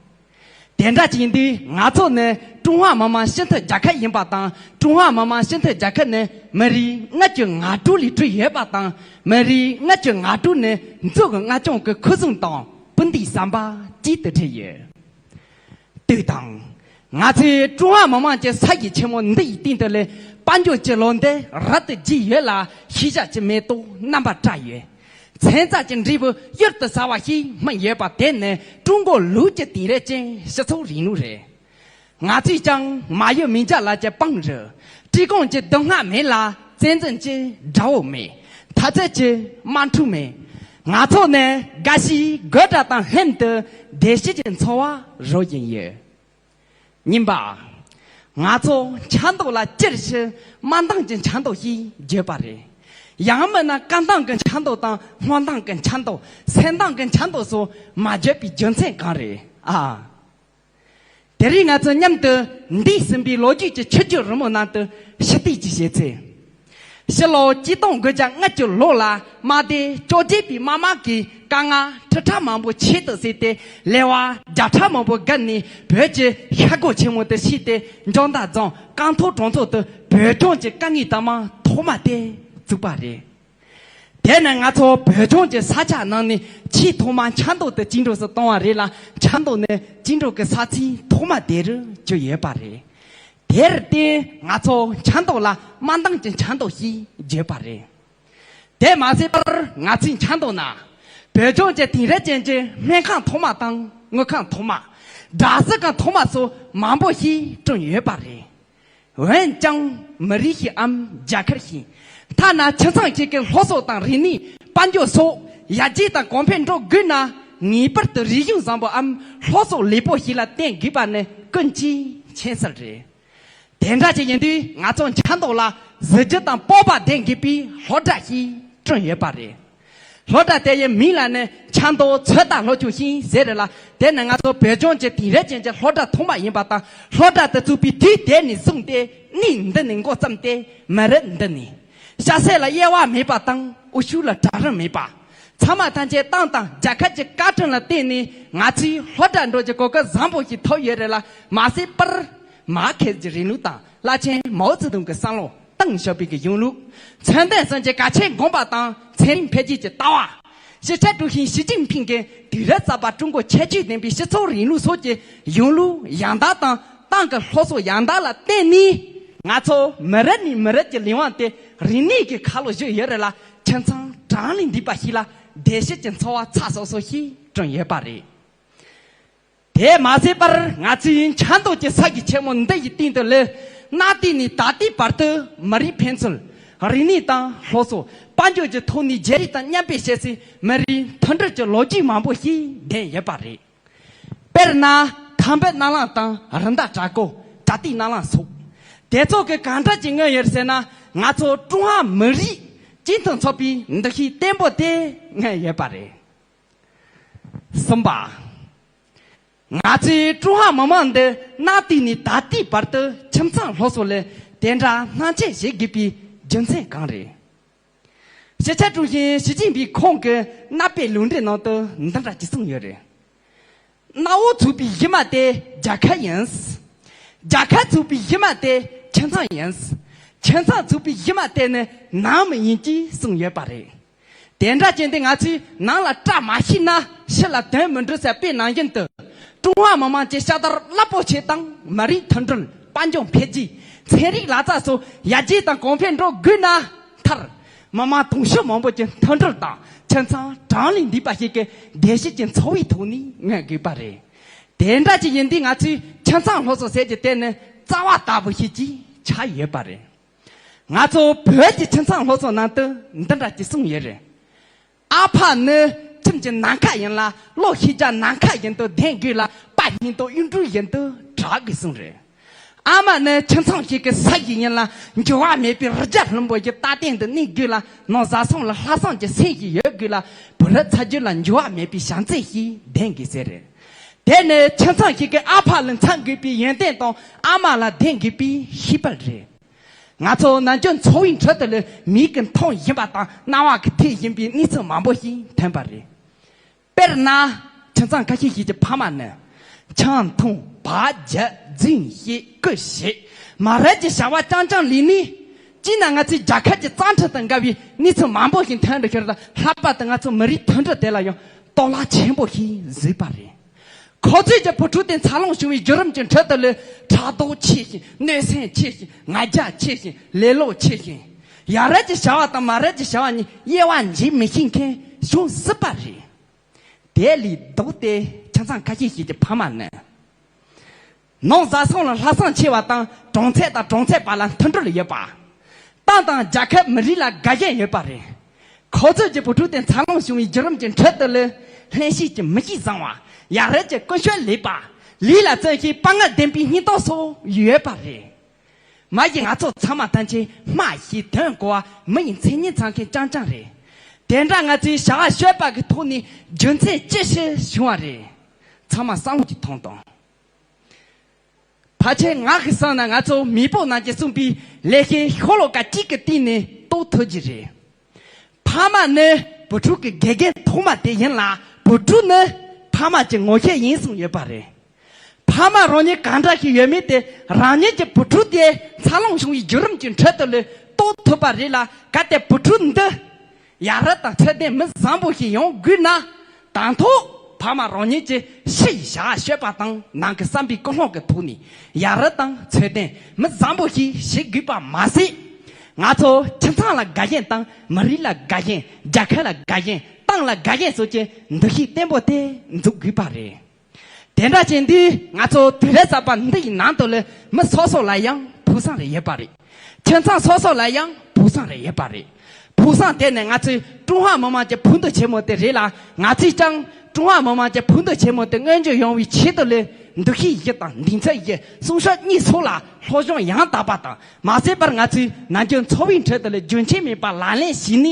དེ་འདྲ་ཅིག་ཡིན་དུས་ང་ཚོ་ནི་ཀྲུང་ཧྭ་མི་དམངས་སྤྱི་མཐུན་རྒྱལ་ཁབ་ཡིན་པ་དང་། ཀྲུང་ཧྭ་མི་དམངས་སྤྱི་མཐུན་རྒྱལ་ཁབ་ནི་མི་རིགས་ལྔ་བཅུ་ང་དྲུག་ལས་གྲུབ་ཡོད་པ་དང་། མི་རིགས་ལྔ་བཅུ་ང་དྲུག་ནི་མཛོད་ཀྱི་ལྔ་རྐྱང་གི་ཁུ་ཚུར་དང་སྤུན་ཟླའི་ཟམ་པ་གཅིག་ཏུ་འདྲེས་ཡོད། ལྟོས་དང་། ང་ཚོའི་ཀྲུང་ཧྭ་མི་དམངས་ཀྱི་ས་གཞི་ཆེན་མོ་འདི་ཡི་སྟེང་དུ་ལས་དཔལ་འབྱོར་གྱི་ལོ་ཟླ་རབ་ཏུ་རྒྱས་ཡོད་ལ། ཤེས་བྱ་གྱི་མེ་ཏོག་རྣམ་པར་བཀྲ་ཡོད། མཚན་རྩྭ་གྱི་འབྲས་བུ་གཡུར་དུ་ཟ་བ་ཞིག་སྨིན་ཡོད་པ་དེ་ནི་ཀྲུང་གོའི་ལུགས་ཀྱི་དེང་རབས་ཅན་སྤྱི་ཚོགས་རིང་ལུགས་རེད། ང་ཚོས་ཀྱང་མ་ཡུལ་མི་འཇགས་ལ་གྱི་དཔང་རུ། བཀྲེས་སྐོམ་གྱི་སྡུག་བསྔལ་མེད་ལ། བཙན་འཛུལ་གྱི་དགྲ་བོ་མེད། འཐབ་རྩོད་ཀྱི་དམག་འཁྲུག་མེད། ང་ཚོ་ནི་དགའ་བཞིའི་དགོད་སྒྲ་དང་ལྷན་དུ་བདེ་སྐྱིད་ཀྱི་འཚོ་བ་རོལ་བཞིན་ཡོད། གཉིས་པ། ང་ཚོ་ཆབ་མདོ་ལ་སྤྱིར་ཕྱིན་དམའ་འདང་གི་ཆབ་མདོ་ཞེས་བརྗོད་པ་རེད། ཡང་མིན་ན་བཀའ་འདང་གི་ཆབ་མདོ་དང་སྔོན་འདང་གི་ཆབ་མདོ། སེམས་འདང་གི་ཆབ་མདོ་སོགས་མ་བརྗོད་པའི་རྒྱུ་མཚན་གང་རེད་ཨ། དེ་རིང་ང་ཚོ་མཉམ་དུ་འདས་ཟིན་པའི་ལོ་རྒྱུས་ཀྱི་ཆུ་རྒྱུན་རིང་མོའི་ནང་དུ་ཕྱིར་བལྟས་ཀྱི་བྱེད་ཚེ། ཕྱི་ལོ་ཆིག་སྟོང་དགུ་བརྒྱ་ལྔ་བཅུ་ལོ་ལ་དམག་སྡེ་བཅོ་བརྒྱད་པའི་དམག་དམངས་ཀྱིས་དཀའ་ངལ་ཁྲི་ཕྲག་མང་པོ་ཆེད་དུ་བཟུང་སྟེ། ལེ་དབར་བརྒྱ་ཕྲག་མང་པོ་བརྒལ་ནས་བོད་ཀྱི་ཤར་སྒོ་ཆེན་མོ་དུ་ཕྱིན་ཏེ། འཇང་མདའ་རྫོང་ཀན་ཐོག་གྲོང་ཚོ་དུ་བོད་ལྗོངས་ཀྱི་དཀའ་ངལ་དང་དམག་ཐོག་མ་དེ་བཙུགས་པ་རེད། དེ་ནི་ང་ཚོ་བོད་ལྗོངས་ཀྱི་ས་ཆ་ནང་ནས་ཆེས་ཐོག་མ་ཆབ་མདོ་དེ་བཅིངས་འགྲོལ་སུ་བཏང་བ་རེད་ལ། ཆབ་མདོ་ནི་བཅིངས་འགྲོལ་གྱི་ས་ཆའི་ཐོག་མ་དེ་རུ་གྱུར་ཡོད་པ་རེད། དེར་བརྟེན་ང་ཚོ་ཆབ་མདོ་ལ་དམའ་འདང་གི་ཆབ་མདོ་ཞེས་བརྗོད་པ་རེད། དེ་མ་ཟད་པར་ང་ཚོའི་ཆབ་མདོ་ན་བོད་ལྗོངས་ཀྱི་དེང་རབས་ཅན་གྱི་སྨན་ཁང་ཐོག་མ་དང་དངུལ་ཁང་ཐོག་མ། སྦྲག་སྲིད་ཁང་ཐོག་མ་སོགས་མང་པོ་ཞིག་བསྐྲུན་ཡོད་པ་རེད། འོན་ཀྱང་མི་རིགས་ཤིག་གམ་རྒྱལ་ཁབ་ཤིག་ཐ་ན་ཁྱིམ་ཚང་ཞིག་གི་སློབ་གསོ་དང་རིག་གནས། དཔལ་འབྱོར་སོགས་ཡར་རྒྱས་དང་གོང་འཕེལ་འགྲོ་དགོས་ན། ངེས་པར་དུ་རིག་གཞུང་བཟང་པོའམ་སློབ་གསོ་ལེགས་པོ་ཞིག་ལ་བརྟེན་དགོས་པ་ནི་ཀུན་གྱིས་མཁྱེན་གསལ་རེད། དེ་འདྲ་ཞིག་ཡིན་དུས་ང་ཚོ་ཆབ་མདོ་ལ་གཟི་བརྗིད་དང་སྤོབས་པ་ལྡན་དགོས་པའི་སློབ་གྲྭ་ཞིག་བསྐྲུན་ཡོད་པ་རེད། སློབ་གྲྭ་དེ་ཡི་མིང་ལ་ནི་ཆབ་མདོ་ཚོད་ལྟ་སློབ་ཆུང་ཞེས་ཟེར་རེད་ལ། དེ་ནི་ང་ཚོ་བོད་ལྗོངས་ཀྱི་དེང་རབས་ཅན་གྱི་སློབ་གྲྭ་ཐོག་མ་ཡིན་པ་དང་། སློབ་གྲྭ་དེ་བཙུགས་པའི་དུས་དེ་ནས་བཟུང་སྟེ། གནས་འདི་ནས་འགོ་བརྩམས་ཏེ། མི་རབས་འདི་ནས། ཤ་ཟད་ལ་དབྱེ་བ་མེད་པ་དང་། དབུ་ཤུགས་ལ་གྲལ་རིམ་མེད་པ། ཚང་མ་ཐམས་ཅད་ཏང་དང་རྒྱལ་ཁབ་ཀྱི་བཀའ་དྲིན་ལ་བརྟེན་ནས། ང་ཚོས་སློབ་གྲྭ་འགྲོ་རྒྱུའི་གོ་སྐབས་བཟང་པོ་ཞིག་ཐོབ་ཡོད་རེད་ལ། མ་ཟད་པར། མར་ཁེ་སི་ཀྱི་རིང་ལུགས་དང་། བླ་ཆེན་མའོ་ཙེ་ཏུང་གི་བསམ་བློ། ཏེང་ཞའོ་ཕིང་གི་གཞུང་ལུགས། མཚན་ལྡན་གསུམ་གྱི་གལ་ཆེན་དགོངས་པ་དང་། ཚན་རིག་འཕེལ་རྒྱས་ཀྱི་ལྟ་བ། སྤྱི་ཁྱབ་ཀྲུའུ་ཞི་ཞི་ཅིན་ཕིང་གི་དུས་རབས་གསར་པ་ཀྲུང་གོ་ཁྱད་ཆོས་ལྡན་པའི་སྤྱི་ཚོགས་རིང་ལུགས་སོགས་ཀྱི་གཞུང་ལུགས་ཡང་དག་དང་། ཏང་གི་སློབ་གསོ་ཡང་དག་ལ་བརྟེན་ནས། ང་ཚོ་མི་རབས་ནས་མི་རབས་ཀྱི་ལས་དབང་དེ་རིག་གནས་ཀྱི་ཁ་ལོ་བཞུར་ཡོད་རེད་ལ། ཁྱིམ་ཚང་གྲངས་ལས་འདས་པ་ཞིག་ལ་བདེ་སྐྱིད་ཀྱི་འཚོ་བ་ཚགས་ཚུད་སོགས་ཤིག་བསྐྲུན་ཡོད་པ་རེད། དེས་མ་ཟད་པར། ང་ཚོའི་ཆབ་མདོ་གྱི་ས་གཞི་ཆེན་མོ་འདི་ཡི་སྟེང་དུ་ལས། གནའ་དུས་ནས་ད་ལྟའི་བར་དུ་མི་རིགས་ཕན་ཚུན་རིག་གནས་དང་སློབ་གསོ། དཔལ་འབྱོར་གྱི་ཐོག་ནས་བརྗེ་རེས་དང་མཉམ་སྤེལ་བྱེད་སའི་མི་རིགས་མཐུན་སྒྲིལ་གྱི་ལོ་རྒྱུས་མང་པོ་ཞིག་ལྡན་ཡོད་པ་རེད། དཔེར་ན། ཁམས་པའི་གནའ་ལམ་དང་། རི་འདབས་བྲག་བརྐོས་གྲ་སྒྲིག་གནའ་ལམ་སོགས། དེ་ཚོ་གིས་གང་འདྲ་ཅིག་མངོན་ཡོད་ཟེར་ན། ང་ཚོ་ཀྲུང་ཧྭ་མི་རིགས་གཅིག་མཐུན་ཚོགས་པའི་འདུ་ཤེས་བརྟན་པོ་དེ་མངོན་ཡོད་པ་རེད། གསུམ་པ། ང་ཚོའི་ཀྲུང་ཧྭ་མི་དམངས་འདི་གནའ་དུས་ནས་ད་ལྟའི་བར་དུ་ཁྱིམ་ཚང་སློབ་གསོ་ལ་དེ་འདྲ་སྣང་ཆེན་བྱེད་དགོས་པའི་རྒྱུ་མཚན་གང་རེད། སྤྱི་ཁྱབ་ཀྲུའུ་ཞི་ཞི་ཅིན་ཕིང་ཁོང་གི་གནའ་དཔེ་ལུང་འདྲེན་ནང་དུ་འདི་འདྲ་ཅིག་གསུངས་ཡོད་རེད། གནའ་བོ་ཚུགས་པའི་གཞི་མ་དེ་རྒྱལ་ཁབ་ཡིན། རྒྱལ་ཁབ་ཚུགས་པའི་གཞི་མ་དེ་ཁྱིམ་ཚང་ཡིན། ཁྱིམ་ཚང་ཚུགས་པའི་གཞི་མ་དེ་ནི་ནང་མི་ཡིན་ཅེས་གསུངས་ཡོད་པ་རེད། དེ་འདྲ་བྱས་ཏེ་ང་ཚོས་ནང་ལ་བཀྲ་མ་ཤིས་ན་ཕྱི་ལ་དོན་མི་འགྲུབ་ཟེར་དཔེ་ནང་བཞིན་དུ། ཀྲུང་ཧྭ་མི་དམངས་ཀྱི་ཤ་དར་རླབས་པོ་ཆེ་དང་། མི་རིགས་མཐུན་སྒྲིལ། དཔལ་འབྱོར་འཕེལ་རྒྱས། ཚན་རིག་ལག་རྩལ་སོགས་ཡར་རྒྱས་དང་གོང་འཕེལ་འགྲོ་དགོས་ན། མཐར། མི་དམངས་དུང་ཕྱུར་མང་པོ་ཀྱི་མཐུན་སྒྲིལ་དང་། ཁྱིམ་ཚང་གྲངས་ལས་འདས་པ་ཞིག་གི་བདེ་སྐྱིད་ཀྱི་འཚོ་བའི་ཐོག་ནས་མངོན་དགོས་པ་རེད། དེ་འདྲ་ཅིག་ཡིན་དུས་ང་ཚོས་ཁྱིམ་ཚང་སློབ་གསོ་ཟེར་རྒྱུ་དེ་ནི་རྩ་བ་ལྟ་བུ་ཞིག་ཅིག་ཆགས་ཡོད་པ་རེད། ང་ཚོ་བོད་ཀྱི་ཁྱིམ་ཚང་སློབ་གསོ་ནང་དུ་འདི་འདྲ་ཅིག་གསུངས་ཡོད་རེད། ཨ་ཕ་ནི་ཁྱིམ་གྱི་ནམ་མཁའ་ཡིན་ལ། བློ་ཤེས་བྱ་ནམ་མཁའ་བཞིན་དུ་ལྡན་དགོས་ལ། དཔའ་སྙིང་སྟོབས་གཡུ་འབྲུག་བཞིན་དུ་གྲགས་དགོས་གསུངས་རེད། ཨ་མ་ནི་ཁྱིམ་ཚང་ཞིག་གི་ས་གཞི་ཡིན་ལ། འགྱུར་བ་མེད་པའི་རི་རྒྱལ་ལྷུན་པོ་ཞིག་རྟག་བརྟན་དུ་གནས་དགོས་ལ། ནང་བཟའ་ཚང་ལ་ལྷག་བསམ་གྱི་སེམས་ཤིག་ཡོད་དགོས་ལ། བུ་རབས་ཚ་རྒྱུད་ལ་འགྱུར་བ་མེད་པའི་བྱམས་བརྩེ་ཞིག་ལྡན་དགོས་ཟེར་རེད། དེ་ནི་ཁྱིམ་ཚང་ཞིག་གི་ཨ་ཕ་ལ་འཚམ་དགོས་པའི་ཡོན་ཏན་དང་། ཨ་མ་ལ་ལྡན་དགོས་པའི་ཤེས་དཔལ་རེད། ང་ཚོ་ནམ་རྒྱུན་འཚོ་བའི་ཁྲོད་དུ་ལས་མིག་གིས་མཐོང་བཞིན་པ་དང་། རྣ་བ་གིས་ཐོས་བཞིན་པའི་གནས་ཚུལ་མང་པོ་ཞིག་ཐོན་པ་རེད། དཔེར་ན། ཁྱིམ་ཚང་ཁ་ཤས་ཤིག་གི་ཕ་མ་ནི། ཆང་འཐུང་། བག་བརྒྱབ། རྫུན་བཤད། རྐུ་བྱེད། མ་རབས་ཀྱི་བྱ་བ་རྐྱང་རྐྱང་ལས་ནས། སྤྱིར་ན་ང་ཚོའི་རྒྱལ་ཁབ་ཀྱི་རྩ་ཁྲིམས་དང་འགལ་བའི་གནས་ཚུལ་མང་པོ་ཞིག་ཐོན་འགྲོ་ཤོར་དང་། ལྷག་པར་དུ་ང་ཚོ་མི་རིགས་མཐུན་སྒྲིལ་དེ་ལ་ཡང་གཏོར་བརླག་ཆེན་པོ་ཞིག་བཟོས་པ་རེད། ཁོ་ཚོས་ཀྱི་བུ་ཕྲུག་དེ་འཚར་ལོངས་བྱུང་བའི་བརྒྱུད་རིམ་གྱི་ཁྲོད་དུ་ལས་ཕྲག་དོག་ཆེ་ཞིང་གནོད་སེམས་ཆེ་ཞིང་ང་རྒྱལ་ཆེ་ཞིང་ལེ་ལོ་ཆེ་ཞིང་ཡ་རབས་ཀྱི་བྱ་བ་དང་མ་རབས་ཀྱི་བྱ་བ་གཉིས་དབྱེ་བ་འབྱེད་མི་ཤེས་མཁན་བྱུང་སྲིད་པ་རེད། དེ་ལས་ལྡོག་སྟེ་ཁྱིམ་ཚང་ཁ་ཤས་ཤིག་གི་ཕ་མ་ནི། ནང་བཟའ་ཚང་ལ་ལྷག་བསམ་ཆེ་བ་དང་གྲོང་ཚད་དང་གྲོང་ཚད་བར་ལ་མཐུན་སྒྲིལ་ཡོད་པ། ཏང་དང་རྒྱལ་ཁབ་མི་རིགས་ལ་དགའ་ཞེན་ཡོད་པ་རེད། ཁོ་ཚོས་ཀྱི་བུ་ཕྲུག་དེ་འཚར་ལོངས་བྱུང་བའི་བརྒྱུད་རིམ་གྱི་ཁྲོད་དུ་ལས་ལྷན་སྐྱེས་ཀྱི་མི་གཤིས་བཟང་བ། ཡ་རབས་ཀྱི་ཀུན་སྤྱོད་ལེགས་པ། ལུས་ལ་བརྩོན་ཤེས་དཔའ་ངར་ལྡན་པའི་སྙིང་སྟོབས་སོགས་ཡོད་པ་རེད། མ་གཞི་ང་ཚོ་ཚང་མ་ཐམས་ཅད་སྨྲ་ཤེས་དོན་གོ་བ་མི་ཡི་མཚན་ཉིད་ཚང་མཁན་རྐྱང་རྐྱང་རེད། དེ་འདྲ་ང་ཚོའི་བྱ་བ་སྤྱོད་པ་གི་ཐོག་ནས་རྒྱུ་མཚན་ཅི་ཞིག་བྱུང་བ་རེད། ཚང་མ་བསམ་བློ་ཅིག་ཐོངས་དང་། ཕལ་ཆེར་ང་གིས་བསམ་ན་ང་ཚོ་མེས་པོ་རྣམས་ཀྱིས་གསུངས་པའི་ལེགས་བཤད་ཤོ་ལོ་ཀ་གཅིག་གི་སྟེང་ནས་རྟོགས་ཐུབ་ཀྱི་རེད། ཕ་མ་ནི་བུ་ཕྲུག་གི་དགེ་རྒན་ཐོག་མ་དེ་ཡིན་ལ་བུ་ཕྲུག་ནི་ཕ་མ་གྱི་ངོ་ཤེས་ཡིན་གསུངས་ཡོད་པ་རེད། ཕ་མ་རང་ཉིད་གང་འདྲ་ཞིག་ཡོད་མེད་དེ་རང་ཉིད་ཀྱི་བུ་ཕྲུག་དེ་འཚར་ལོངས་བྱུང་བའི་བརྒྱུད་རིམ་གྱི་ཁྲོད་དུ་ལས་རྟོགས་ཐུབ་པ་རེད་ལ། གལ་ཏེ་བུ་ཕྲུག་འདི་ཡ་རབས་དང་ཚད་ལྡན་མི་བཟང་པོ་ཞིག་ཡོང་དགོས་ན། དང་ཐོག་ཕ་མ་རང་ཉིད་ཀྱིས་ཕྱི་ཡི་བྱ་བ་སྤྱོད་པ་དང་ནང་གི་བསམ་པའི་ཀུན་སློང་གི་ཐོག་ནས་ཡ་རབས་དང་ཚད་ལྡན་མི་བཟང་པོ་ཞིག་བྱེད་དགོས་པ་མ་ཟད། ང་ཚོ་ཁྱིམ་ཚང་ལ་དགའ་ཞེན་དང་མི་རིགས་ལ་དགའ་ཞེན། རྒྱལ་ཁབ་ལ་དགའ་ཞེན། ཏང་ལ་དགའ་ཞེན་སོགས་ཀྱི་འདུ་ཤེས་བརྟན་པོ་དེ་འཛུགས་དགོས་པ་རེད། དེ་འདྲ་བྱས་དུས་ང་ཚོ་དུས་རབས་གསར་པ་འདི་ཡི་ནང་དུ་ལ་མི་སོ་སོ་ལ་ཡང་ཕུགས་བསམ་རེ་ཡོད་པ་རེད། ཁྱིམ་ཚང་སོ་སོ་ལ་ཡང་ཕུགས་བསམ་རེ་ཡོད་པ་རེད། ཕུགས་བསམ་དེ་ནི་ང་ཚོའི་ཀྲུང་ཧྭ་མི་དམངས་ཀྱི་ཕུགས་འདུན་ཆེན་མོ་དེ་རེད་ལ། ང་ཚོས་ཀྱང་ཀྲུང་ཧྭ་མི་དམངས་ཀྱི་ཕུགས་འདུན་ཆེན་མོ་དེ་མངོན་འགྱུར་ཡོང་བའི་ཆེད་དུ་ལས་འདུ་ཤེས་བཞི་དང་གདེང་ཚོད་བཞི། སྲུང་སྐྱོབ་གཉིས་སོགས་ལ་སློབ་སྦྱོང་ཡང་དག་པ་དང་། མ་ཟད་པར་ང་ཚོས་ནམ་རྒྱུན་འཚོ་བའི་ཁྲོད་དུ་ལས་རྒྱུན་ཆད་མེད་པར་ལག་ལེན་བྱས་ནས་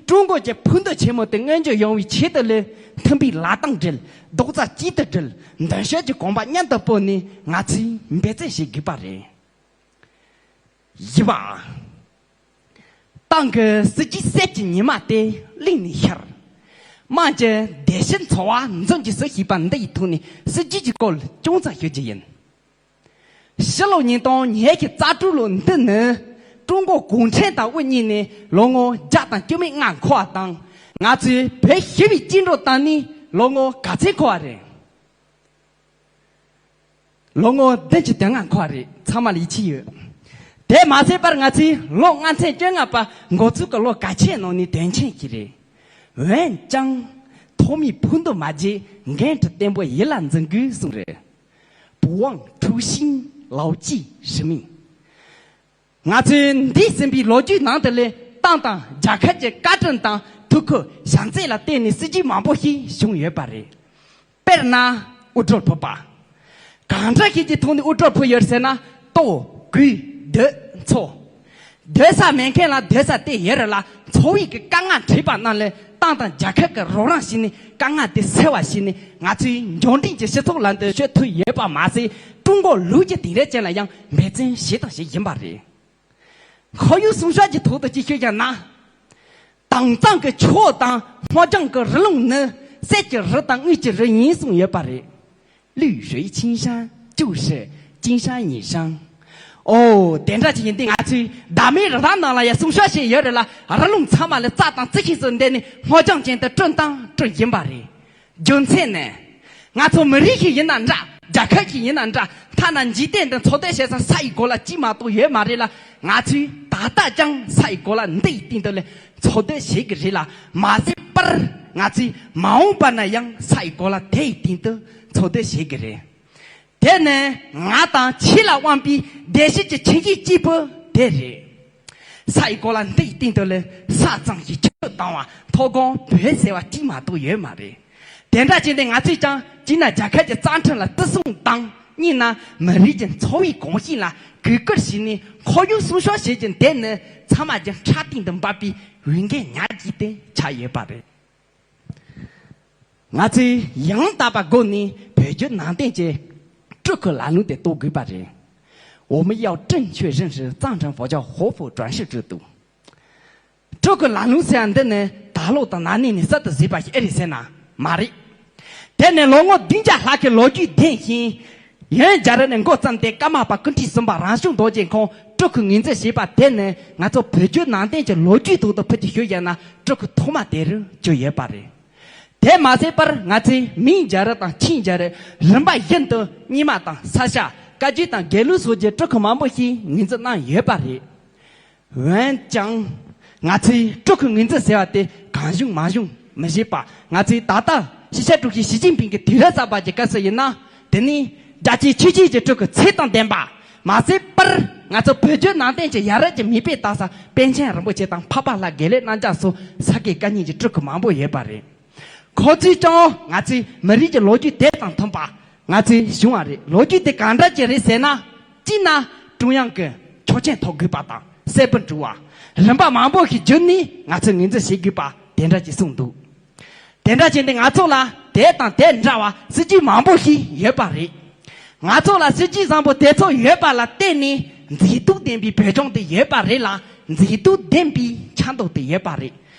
ཀྲུང་གོ་གི་ཕུགས་འདུན་ཆེན་མོ་དེ་མངོན་འགྱུར་ཡོང་བའི་ཆེད་དུ་ལས་མཐུན་པའི་ལག་གདང་སྦྲེལ། རྡོག་རྩ་གཅིག་ཏུ་སྒྲིལ། མདུན་ཤོག་གི་གོམ་པ་མཉམ་དུ་སྤོས་ནས་ང་ཚོས་འབད་བརྩོན་བྱེད་དགོས་པ་རེད། བཞི་པ། ཏང་གི་སྲིད་ཇུས་གསེར་གྱི་ཉི་མ་དེ་གླིང་ནས་ཤར། དམངས་ཀྱི་བདེ་སྐྱིད་འཚོ་བ་འཛིན་རྒྱུ་སུ་ཞེས་པ་འདི་ཡི་ཐོག་ནས་སྲིད་ཇུས་ཀྱི་སྐོར་ཅུང་ཙམ་ཞུ་རྒྱུ་ཡིན། ཕྱི་ལོ་ཉིས་སྟོང་ཉི་ཤུ་རྩ་དྲུག་ལོ་འདི་ནི་ཀྲུང་གོ་གུང་ཁྲན་ཏང་དབུ་བརྙེས་ནས་ལོ་ངོ་བརྒྱ་དང་བཅུ་མེད་ལྔ་འཁོར་བ་དང་། ང་ཚོའི་བོད་ཞི་བའི་བཅིངས་འགྲོལ་བཏང་ནས་ལོ་ངོ་ག་ཚོད་འཁོར་བ་རེད། ལོ་ངོ་བདུན་ཅུ་དོན་ལྔ་འཁོར་བ་རེད། ཚང་མ་ལ་ཡིད་ཆེས་ཡོད། དེ་མ་ཟད་པར་ང་ཚོས་ལོ་ལྔ་ཚན་བཅོ་ལྔ་པ་འགོ་ཚུགས་ཀྱི་ལོ་གལ་ཆེན་ནང་ནས་དོན་ཆེན་ཞིག་རེད། འོན་ཀྱང་ཐོག་མའི་ཕུགས་འདུན་མ་བརྗེད། འགན་འཁྲི་བརྟན་པོ་ཡིད་ལ་འཛིན་དགོས་གསུངས་རེད། 不忘初心，牢记使命。 ང་ཚོས་འདས་ཟིན་པའི་ལོ་རྒྱུས་ནང་དུ་ལས་ཏང་དང་རྒྱལ་ཁབ་ཀྱི་བཀའ་དྲིན་དང་ཐུགས་ཁུར་བྱམས་བརྩེ་ལ་བརྟེན་ནས་སྲིད་ཇུས་མང་པོ་ཞིག་བྱུང་ཡོད་པ་རེད། དཔེར་ན་དབུལ་སྒྲོལ་ཕུད་པ། གང་འདྲ་ཞིག་གི་ཐོག་ནས་དབུལ་སྒྲོལ་ཕུད་ཡོད་ཟེར་ན། ལྟོ། གོས། སྡོད། འཚོ། སྡོད་ས་མེད་མཁན་ལ་སྡོད་ས་སྟེར་ཡོད་རེད་ལ། འཚོ་བའི་གི་དཀའ་ངལ་འཕྲད་པ་རྣམས་ལ་ཏང་དང་རྒྱལ་ཁབ་ཀྱིས་རོགས་རམ་བྱས་ནས་དཀའ་ངལ་དེ་སེལ་བ་བྱས་ནས་ང་ཚོའི་འབྱོར་འབྲིང་གི་སྤྱི་ཚོགས་ལམ་དུ་སྐྱོད་ཐུབ་ཡོད་པ་མ་ཟད། ཀྲུང་གོ་ལུགས་ཀྱི་དེང་རབས་ཅན་ལ་ཡང་འབད་བརྩོན་བྱས་དང་བྱེད་བཞིན་པ་རེད། ཁོར་ཡུག་སྲུང་སྐྱོབ་ཀྱི་ཐོག་ཏུ་ཅིག་ཤོད་ཀྱང་ན། དྭངས་གཙང་གི་ཆུ་བོ་དང་སྔོ་ལྗང་གི་རི་ཀླུང་ནི་གསེར་གྱི་རི་དང་དངུལ་གྱི་རི་ཡིན་གསུངས་ཡོད་པ་རེད། 绿水青山就是金山银山。 ཨོ། དེ་འདྲ་ཅིག་ཡིན་དུས་ང་ཚོས་བདག་མེད་རི་དྭགས་རྣམས་ལ་ཡང་སྲུང་སྐྱོབ་བྱས་ཡོད་རེད་ལ། རི་ཀླུང་ཚང་མ་ལ་རྩྭ་དང་རྩི་ཤིང་སོགས་འདེབས་ནས་སྔོ་ལྗང་ཅན་དུ་བསྐྲུན་དང་བསྐྲུན་བཞིན་པ་རེད། རྒྱུ་མཚན་ནི། ང་ཚོ་མི་རིགས་ཤིག་ཡིན་ན་འདྲ། རྒྱལ་ཁབ་ཅིག་ཡིན་ན་འདྲ། ཐ་ན་འཇིག་རྟེན་འདི་འཚོ་སྡོད་བྱེད་ས་ས་ཡི་གོ་ལ་གཅིག་མ་གཏོགས་ཡོད་མ་རེད་ལ། ང་ཚོས་ད་ལྟ་ཀྱང་ས་ཡི་གོ་ལ་འདི་ཡི་སྟེང་དུ་ལ་འཚོ་སྡོད་བྱེད་ཀྱི་རེད་ལ། མ་ཟད་པར་ང་ཚོས་མ་འོངས་པ་ན་ཡང་ས་ཡི་གོ་ལ་དེ་ཡི་སྟེང་དུ་འཚོ་སྡོད་བྱེད་ཀྱི་རེད། དེ་ནི་ང་དང་ཁྱེད་ལ་དབང་པའི་བདེ་སྐྱིད་ཀྱི་ཁྱིམ་གཞིས་གཅིག་པུ་དེ་རེད། ས་ཡི་གོ་ལ་འདི་ཡི་སྟེང་དུ་ལ་ས་གཙང་ཞིང་ཆུ་དྭངས་པ། མཐོ་སྒང་བོད་ཟེར་བ་གཅིག་མ་གཏོགས་ཡོད་མ་རེད། དེ་འདྲ་བྱས་ཏེ་ང་ཚོས་ཀྱང་གཅིག་ན་རྒྱལ་ཁབ་ཀྱི་རྩ་ཁྲིམས་ལ་བརྩི་སྲུང་དང་། གཉིས་ན་མི་རིགས་ཀྱི་འཚོ་བའི་གོམས་གཤིས་ལ་གུས་བཀུར་བྱས་ནས། ཁོར་ཡུག་སྲུང་སྐྱོབ་བྱེད་ཀྱི་འདི་ནི་ཚང་མ་གྱི་ཕྲག་སྟེང་དུ་འབབ་པའི་འོས་འགན་ཉག་གཅིག་དེ་ཆགས་ཡོད་པ་རེད། ང་ཚོས་ཡང་དག་པ་སྒོ་ནས་བོད་བརྒྱུད་ནང་བསྟན་གྱི་སྤྲུལ་སྐུ་ལམ་ལུགས་དེ་རྟོགས་དགོས་པ་རེད། 我们要正确认识藏传佛教活佛转世之路。 སྤྲུལ་སྐུ་ལམ་ལུགས་ཟེར་ཡ་འདི་ནི་ད་ལོ་དང་ན་ནིང་ནས་གསར་དུ་བཟོས་པ་ཞིག་ཨེ་རེད་ཟེར་ན་མ་རེད། དེ་ནི་ལོ་ངོ་བདུན་བརྒྱ་ལྷག་གི་ལོ་རྒྱུས་ལྡན་ཞིང་། ཡོན་རྒྱལ་རབས་ནས་འགོ་བརྩམས་ཏེ་ཀརྨ་པ་ཀུན་བྲིས་གསུམ་པ་རང་བྱུང་རྡོ་རྗེ་ཁོང་སྤྲུལ་སྐུ་ངོས་འཛིན་བྱས་པ་དེ་ནི་ང་ཚོ་བོད་བརྒྱུད་ནང་བསྟན་གྱི་ལོ་རྒྱུས་ཐོག་ཏུ་ཕུད་ཀྱི་ཞུ་ཡ་ན་སྤྲུལ་སྐུ་ཐོག་མ་དེ་རུ་གྱུར་ཡོད་པ་རེད། དེ་མ་ཟད་པར་ང་ཚོས་མིང་རྒྱལ་རབས་དང་ཆིང་རྒྱལ་རབས་རིམ་པ་བཞིན་དུ་རྙིང་མ་དང་ས་སྐྱ་བཀའ་བརྒྱུད་དང་དགེ་ལུགས་སོགས་ཀྱི་སྤྲུལ་སྐུ་མང་པོ་ཞིག་ངོས་འཛིན་གནང་ཡོད་པ་རེད། འོན་ཀྱང་། ང་ཚོས་སྤྲུལ་སྐུ་ངོས་འཛིན་ཟེར་བ་དེ་གང་བྱུང་མང་བྱུང་མི་བྱེད་པ། ང་ཚོས་ད་ལྟ་སྤྱི་ཁྱབ་ཀྲུའུ་ཞི་ཞི་ཅིན་ཕིང་གི་དུས་རབས་གསར་པ་གྱི་སྐབས་སུ་ཡིན་ན། དེ་ནི་རྒྱལ་སྤྱིའི་ཆོས་བརྒྱུད་ཀྱི་སྤྲུལ་སྐུ་ཚད་དང་ལྡན་པ་མ་ཟད་པར། ང་ཚོ་བོད་བརྒྱུད་ནང་བསྟན་གྱི་ཡ་རབས་ཀྱི་མིག་དཔེ་ལྟ་ས་པཎ་ཆེན་རིན་པོ་ཆེ་དང་འཕགས་པ་ལྷ་དགེ་ལེགས་རྣམ་རྒྱལ་སོགས་ས་དགེ་བཀའ་རྙིང་གི་སྤྲུལ་སྐུ་མང་པོ་ཡོད་པ་རེད། ཁོ་ཚོས་ཀྱང་ང་ཚོའི་མི་རིགས་ཀྱི་ལོ་རྒྱུས་དེ་དང་མཐུན་པ་ང་ཚོས་བྱུང་བ་རེད། ལོ་རྒྱུས་དེ་གང་འདྲ་ཅིག་རེད་ཟེར་ན། གཅིག་ན་ཀྲུང་དབྱང་གི་ཆོག་མཆན་ཐོབ་དགོས་པ་དང་གསལ་པོ་འབྲི་བ། རིམ་པ་མང་པོ་ཞིག་བརྒྱུད་ནས་ང་ཚོས་ངོས་འཛིན་བྱེད་དགོས་པ་དེ་འདྲ་ཅིག་གསུངས་འདུག་དེ་འདྲ་བྱས་ཏེ་ང་ཚོ་ལ་དེ་དང་དེ་འདྲ་བ་སྲིད་ཇུས་མང་པོ་ཞིག་ཡོད་པ་རེད། ང་ཚོ་ལ་སྲིད་ཇུས་བཟང་པོ་དེ་ཚོ་ཡོད་པ་ལ་བརྟེན་ནས་མཛེས་སྡུག་ལྡན་པའི་བོད་ལྗོངས་དེ་ཡོད་པ་རེད་ལ། མཛེས་སྡུག་ལྡན་པའི་ཆབ་མདོ་དེ་ཡོད་པ་རེད།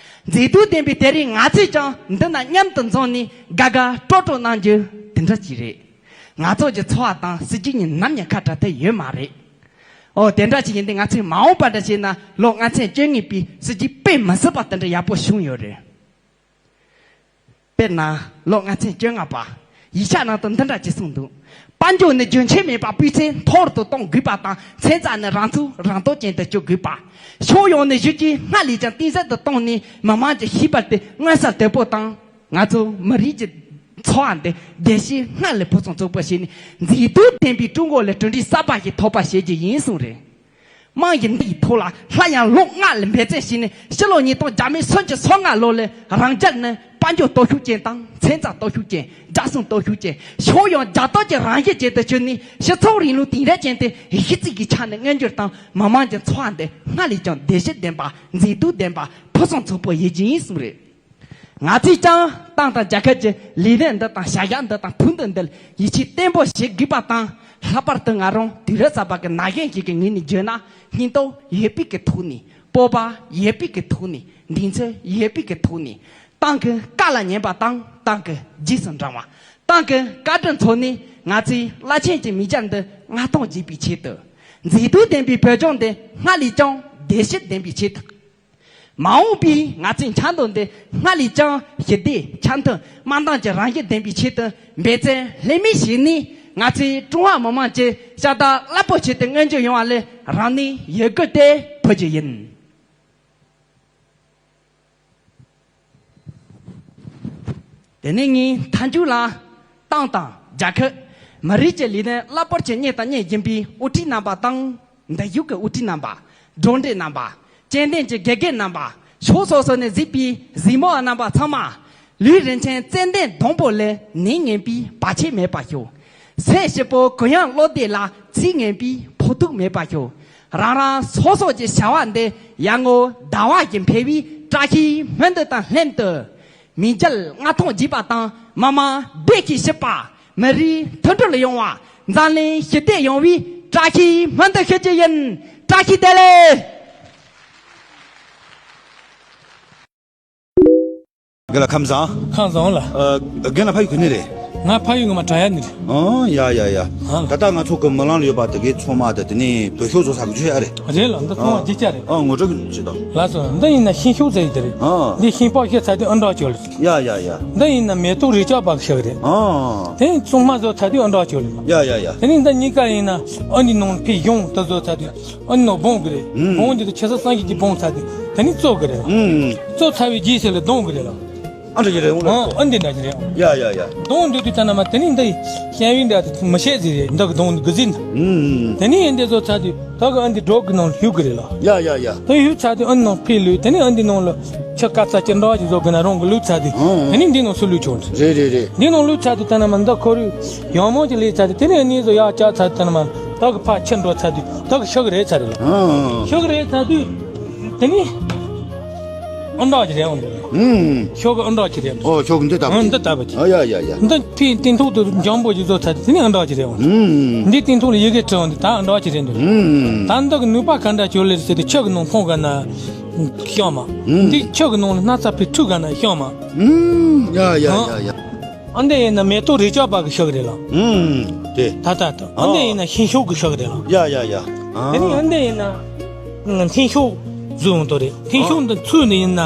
མཛེས་སྡུག་ལྡན་པའི་དེ་རིང་ང་ཚོས་ཀྱང་འདི་ན་མཉམ་དུ་འཛོམས་ནས་དགའ་དགའ་སྤྲོ་སྤྲོ་གནང་རྒྱུ་དེ་འདྲ་ཅིག་རེད། ང་ཚོ་གི་འཚོ་བ་དང་སྲིད་ཇུས་གཉིས་ནམ་ཡང་ཁ་བྲལ་ཐབས་ཡོད་མ་རེད། ཨོ་དེ་འདྲ་ཅིག་ཡིན་དུས་ང་ཚོས་མ་འོངས་པ་འདྲ་བྱས་ན་ལོ་ལྔ་ཚན་བཅོ་ལྔ་པའི་སྲིད་ཇུས་དཔེ་མི་སྲིད་པ་དེ་འདྲ་ཡག་པོ་བྱུང་ཡོད་རེད། དཔེར་ན་ལོ་ལྔ་ཚན་བཅོ་ལྔ་པ་ཡིག་ཆ་ནང་དུ་འདི་འདྲ་ཅིག་གསུངས་འདུག་དཔལ་འབྱོར་ནི་རྒྱུན་ཆད་མེད་པར་སྤུས་ཚད་མཐོ་རུ་གཏོང་དགོས་པ་དང་། ཚན་རྩལ་ནི་རང་ཚུགས་རང་སྟོབས་ཅན་དུ་བསྒྱུར་དགོས་པ། ཕྱོགས་ཡོངས་ནས་གཞི་རྒྱ་སྔར་ལས་ཀྱང་གཏིང་ཟབ་ཏུ་བཏང་ནས་མི་དམངས་ཀྱི་ཤེས་དཔལ་དེ་མངོན་གསལ་དོད་པོ་དང་། ང་ཚོ་མི་རིགས་ཀྱི་འཚོ་བ་འདི་བདེ་སྐྱིད་སྔར་ལས་ཕུན་སུམ་ཚོགས་པོ་བྱས་ནས། མཛེས་སྡུག་ལྡན་པའི་ཀྲུང་གོ་ལ་གྲུབ་འབྲས་གསར་པ་ཞིག་ཐོབ་པ་བྱེད་རྒྱུ་ཡིན་གསུངས་རེད། དམངས་ཀྱི་འདི་ཡི་ཐོག་ལ་སླར་ཡང་ལོ་ལྔ་ལ་འབད་བརྩོན་བྱས་ནས། ཕྱི་ལོ་ཉིས་སྟོང་བརྒྱ་མེད་སུམ་ཅུ་སོ་ལྔ་ལོ་ལ་རང་རྒྱལ་ནི་དཔལ་འབྱོར་སྟོབས་ཤུགས་ཅན་དང་། ཚན་རྩལ་སྟོབས་ཤུགས་ཅན། རྒྱལ་སྲུང་སྟོབས་ཤུགས་ཅན། ཕྱོགས་ཡོངས་རྒྱལ་སྟོབས་ཀྱི་རང་བཞིན་ཅན་དུ་གྱུར་ནས། སྤྱི་ཚོགས་རིང་ལུགས་དེང་རབས་ཅན་དེ་གཞི་རྩའི་གི་ཆ་ནས་མངོན་འགྱུར་དང་། མི་དམངས་ཀྱི་འཚོ་བ་འདི་སྔར་ལས་ཀྱང་བདེ་སྐྱིད་ལྡན་པ། མཛེས་སྡུག་ལྡན་པ། ཕུན་སུམ་ཚོགས་པོ་ཡོང་རྒྱུ་ཡིན་གསུངས་རེད། ང་ཚོས་ཀྱང་ཏང་དང་རྒྱལ་ཁབ་ཀྱི་ལས་དོན་འདི་དང་བྱ་གཞག་འདི་དང་ཕུགས་འདུན་འདི་ལ་ཡིད་ཆེས་བརྟན་པོ་བྱེད་དགོས་པ་དང་། ལྷག་པར་དུ་ང་རང་དུས་རབས་གསར་པ་གི་ན་གཞོན་ཞིག་གི་ངོས་ནས་བརྗོད་ན། སྙིང་སྟོབས་ཡོད་པའི་གི་ཐོག་ནས། སྤོབས་པ་ཡོད་པའི་གི་ཐོག་ནས། གདེང་ཚོད་ཡོད་པའི་གི་ཐོག་ནས། ཏང་གི་བཀའ་ལ་ཉན་པ་དང་། ཏང་གི་རྗེས་སུ་འབྲང་བ། ཏང་གི་བཀའ་དྲིན་མཚོན་ནས་ང་ཚོའི་རླབས་ཆེན་གྱི་མིག་རྒྱང་འདི་མངའ་ཐང་རྒྱས་པའི་ཆེད་དུ། མཛེས་སྡུག་ལྡན་པའི་བོད་ལྗོངས་འདི་སྔར་ལས་ཀྱང་བདེ་སྐྱིད་ལྡན་པའི་ཆེད་དུ། མ་འོངས་པའི་ང་ཚོའི་འཆར་འགོད་འདི་སྔར་ལས་ཀྱང་ཞི་བདེ་འཆམ་མཐུན་མ་འདང་གི་རང་བཞིན་ལྡན་པའི་ཆེད་དུ་འབད་བརྩོན་ལྷོད་མེད་བྱས་ནས། ང་ཚོའི་ཀྲུང་ཧྭ་མི་དམངས་ཀྱི་ཤ་སྟག་རླབས་པོ་ཆེ་དེ་མངོན་འགྱུར་ཡོང་བ་ལ་རང་ནུས་ཡོད་རྒུ་དེ་ཕུལ་རྒྱུ་ཡིན། དེ་ནས་ངས་མཐའ་མཇུག་ལ་ཏང་དང་རྒྱལ་ཁབ། མི་རིགས་ཀྱི་ལས་དོན་རླབས་པོ་ཆེ་གཉེར་དང་གཉེར་བཞིན་པའི་དབུ་ཁྲིད་རྣམ་པ་དང་། འདི་ཡུལ་གྱི་དབུ་ཁྲིད་རྣམ་པ། གྲོང་སྡེ་རྣམ་པ། སྤྱི་བདེ་གི་དགེ་རྒན་རྣམ་པ། ཕྱོགས་སོ་སོ་ནས་གཟིགས་པའི་གཟིགས་མོ་བ་རྣམ་པ་ཚང་མ། ལུས་རིན་ཆེན་ཙན་དན་སྡོང་པོ་ལས། ནད་ངན་པའི་བར་ཆད་མེད་པར་ཤོག་སེམས་སྐྱིད་པོ་གུ་ཡངས་བློ་བདེ་ལ། ཚིག་ངན་པའི་ཕོག་ཐུག་མེད་པར་ཤོག་རང་རང་སོ་སོ་གྱི་བྱ་བ་འདི་ཡར་ངོ་ཟླ་བ་བཞིན་འཕེལ་བའི་བཀྲ་ཤིས་སྨོན་འདུན་དང་ལྷན་དུ། མི་རྒྱལ་མངའ་ཐང་རྒྱས་པ་དང་། མི་དམངས་བདེ་སྐྱིད་སྐྱིད་པ། མི་རིགས་མཐུན་སྒྲིལ་ཡོང་བ། འཛམ་གླིང་ཞི་བདེ་ཡོང་བའི་བཀྲ་ཤིས་སྨོན་འདུན་ཞུ་རྒྱུ་ཡིན། བཀྲ་ཤིས་བདེ་ལེགས། རྒན་ལགས་ཁམས་བཟང་། ཁམས་བཟང་ལགས། ཨ། རྒན་ལགས་ཕ་ཡུལ་ག་ནས་རེད། ང་ཕ་ཡུལ་ངོ་མ་བྲག་གཡབ་ནས་རེད། ཨང་། ཡ་ཡ་ཡ། ཨང་། ད་ལྟ་ང་ཚོ་གི་མི་ལང་ལ་ཡོད་པ་དེ་གའི་ཚང་མ་དེ་དེ་ནས་བོད་ཤོག་བཟོ་ས་གི་ཆོས་ཡ་རེད། རེད་ལགས། འདི་ཚང་མ་ཨ། བརྒྱུད་བཅར་རེད། ཨ། ངོ་སྤྲོད་ཅིག་དང་། ལགས་སོ། འདི་ཡིན་ན་ཤིང་ཤོག་ཟེར་ཡི་དེ་རེད། ཨ། འདི་ཤིང་པགས་བཤས་ཚར་དུས་ཨ་འདྲ་ཅིག་ཡོད་རེད། ཡ་ཡ་ཡ། འདི་ཡིན་ན་མེ་ཏོག་རས་ཆག་པ་གི་ཤག་རེད། ཨ། དེ་ཡིན་བཙུན་མ་བཟོ་ཚར་དུས་ཨ་འདྲ་ཅིག་ཡོད་རེད། ཡ་ཡ་ཡ། དེ་ནས་འདི་གཉིས་ཀ་ཡིན་ན་ཨ་འདི་ནང་ཕི་གཞུང་དུ་བཟོ་ཚར་དུས། ཨ་ནི་ནོ་སྦོང་གི་རེད། ཨུམ། སྦོང་འདི་དུ་ཆེ་ས་སངས་རྒྱས་ཀྱི་སྦོང་ཚར་དུས་དེ་ནི་བཙོ་གི་རེད། ཨུམ། བཙོ་ཚར་བའི་རྗེས་ཟེར་ལ་གདོང་གི་རེད་ལ། ཨ་འདྲ་གི་རེད་འོང་ལ། ཨ་འདི་འདྲ་གི་རེད་འོང་། ཡ་ཡ་ཡ། གདོང་འདི་དུ་ད་ན་མ་དེ་ནི་འདི་ཤན་བི་འདྲ་དུ་མི་ཤེས་ཟེར་རེད། འདི་གི་གདོང་གི་ཟིན། ཨུམ། དེ་ནི་ཡིན་འདི་བཟོ་ཚར་དུས་ད་གི་ཨ་འདི་སྒྲོག་གི་ནང་ལ་གཡུག་གི་རེད་ལ། ཡ་ཡ་ཡ། དེ་གཡུག་ཚར་དུས་ཨ་ནི་ནང་ཕི་ལུས་དེ་ནི་ཨ་འདི་ནང་ལ་ཆུ་དཀར་ཚ་ཅི་འདྲ་ཅིག་བཟོ་གི་ན་རང་གི་ལུས་ཚར་དུས། ཨུམ། དེ་ནི་འདི་ནང་སུ་ལུས་ཆོག་འདི། རེད་རེད་རེད། འདི་ནང་ལུས་ཚར་དུས་ད་ན་མ་འདི་ཁོར་ཡུག་ཡང་མོ་ཅིག་ལུས་ཚར་དུས་དེ་ནི་ཨ་ནི་བཟོ་ཡག་ཅག་ཚར་དུས་ད་ན་མ། ད་གི་ཕ་ཆེར་འགྲོ་ཚར་དུས་ད་གི་ཤོག་གི་རེད་ཚར་རེད་ལ། ཨང་། ཤོག་གི་རེད་ཚར་དུས་དེ་ནི་ཨ་འདྲ་གི་རེད་འོང་། ཨུམ། ཤོག་གི་ཨ་འདྲ་གི་རེད། ཨོ་ཤོག་གི་འདི་ལྟ་བུ་ཨ་འདི་ལྟ་བུ་ཅིག་ཨ་ཡ་ཡ་ཡ། འདི་ཕི་སྟེང་ཐོག་ཏུ་འཇམ་པོ་ཅིག་བཟོ་ཚར་དུས་དེ་ནི་ཨ་འདྲ་གི་རེད་འོང་། ཨུམ། འདི་སྟེང་ཐོག་ལ་ཡི་གེ་བྲིས་འོང་དུས་ད་ཨ་འདྲ་གི་རེད་འདུག་ཨུམ། ད་འདི་གི་ནུས་པ་ག་འདྲ་ཅིག་ཡོད་ལེ་ཟེར་དུས་ཆུ་གི་ནང་འཕངས་ག་ན་ཤོག་མ། ཨུམ། འདི་ཆུ་གི་ནང་ལ་སྣག་ཚ་ཕི་འཁྲུ་ག་ན་ཤོག་མ། ཨུམ། ཡ་ཡ་ཡ་ཡ། ཨ་འདི་ཡིན་ན་མེ་ཏོག་རས་ཆག་པ་གི་ཤོག་རེད་ལ། ཨུམ། དེ། ད་ལྟ་དང་ཨ་འདི་ཡིན་ན་ཤིང་ཤོག་གི་ཤོག་རེད་ལ། ཡ་ཡ་ཡ། དེ་ནི་ཨ་འདི་ཡིན་ན་ཤིང་ཤོག་བཟོ་ཡོང་དོ་རེད། ཤིང་ཤོག་འདི་ཚུལ་འདི་ཡིན་ན་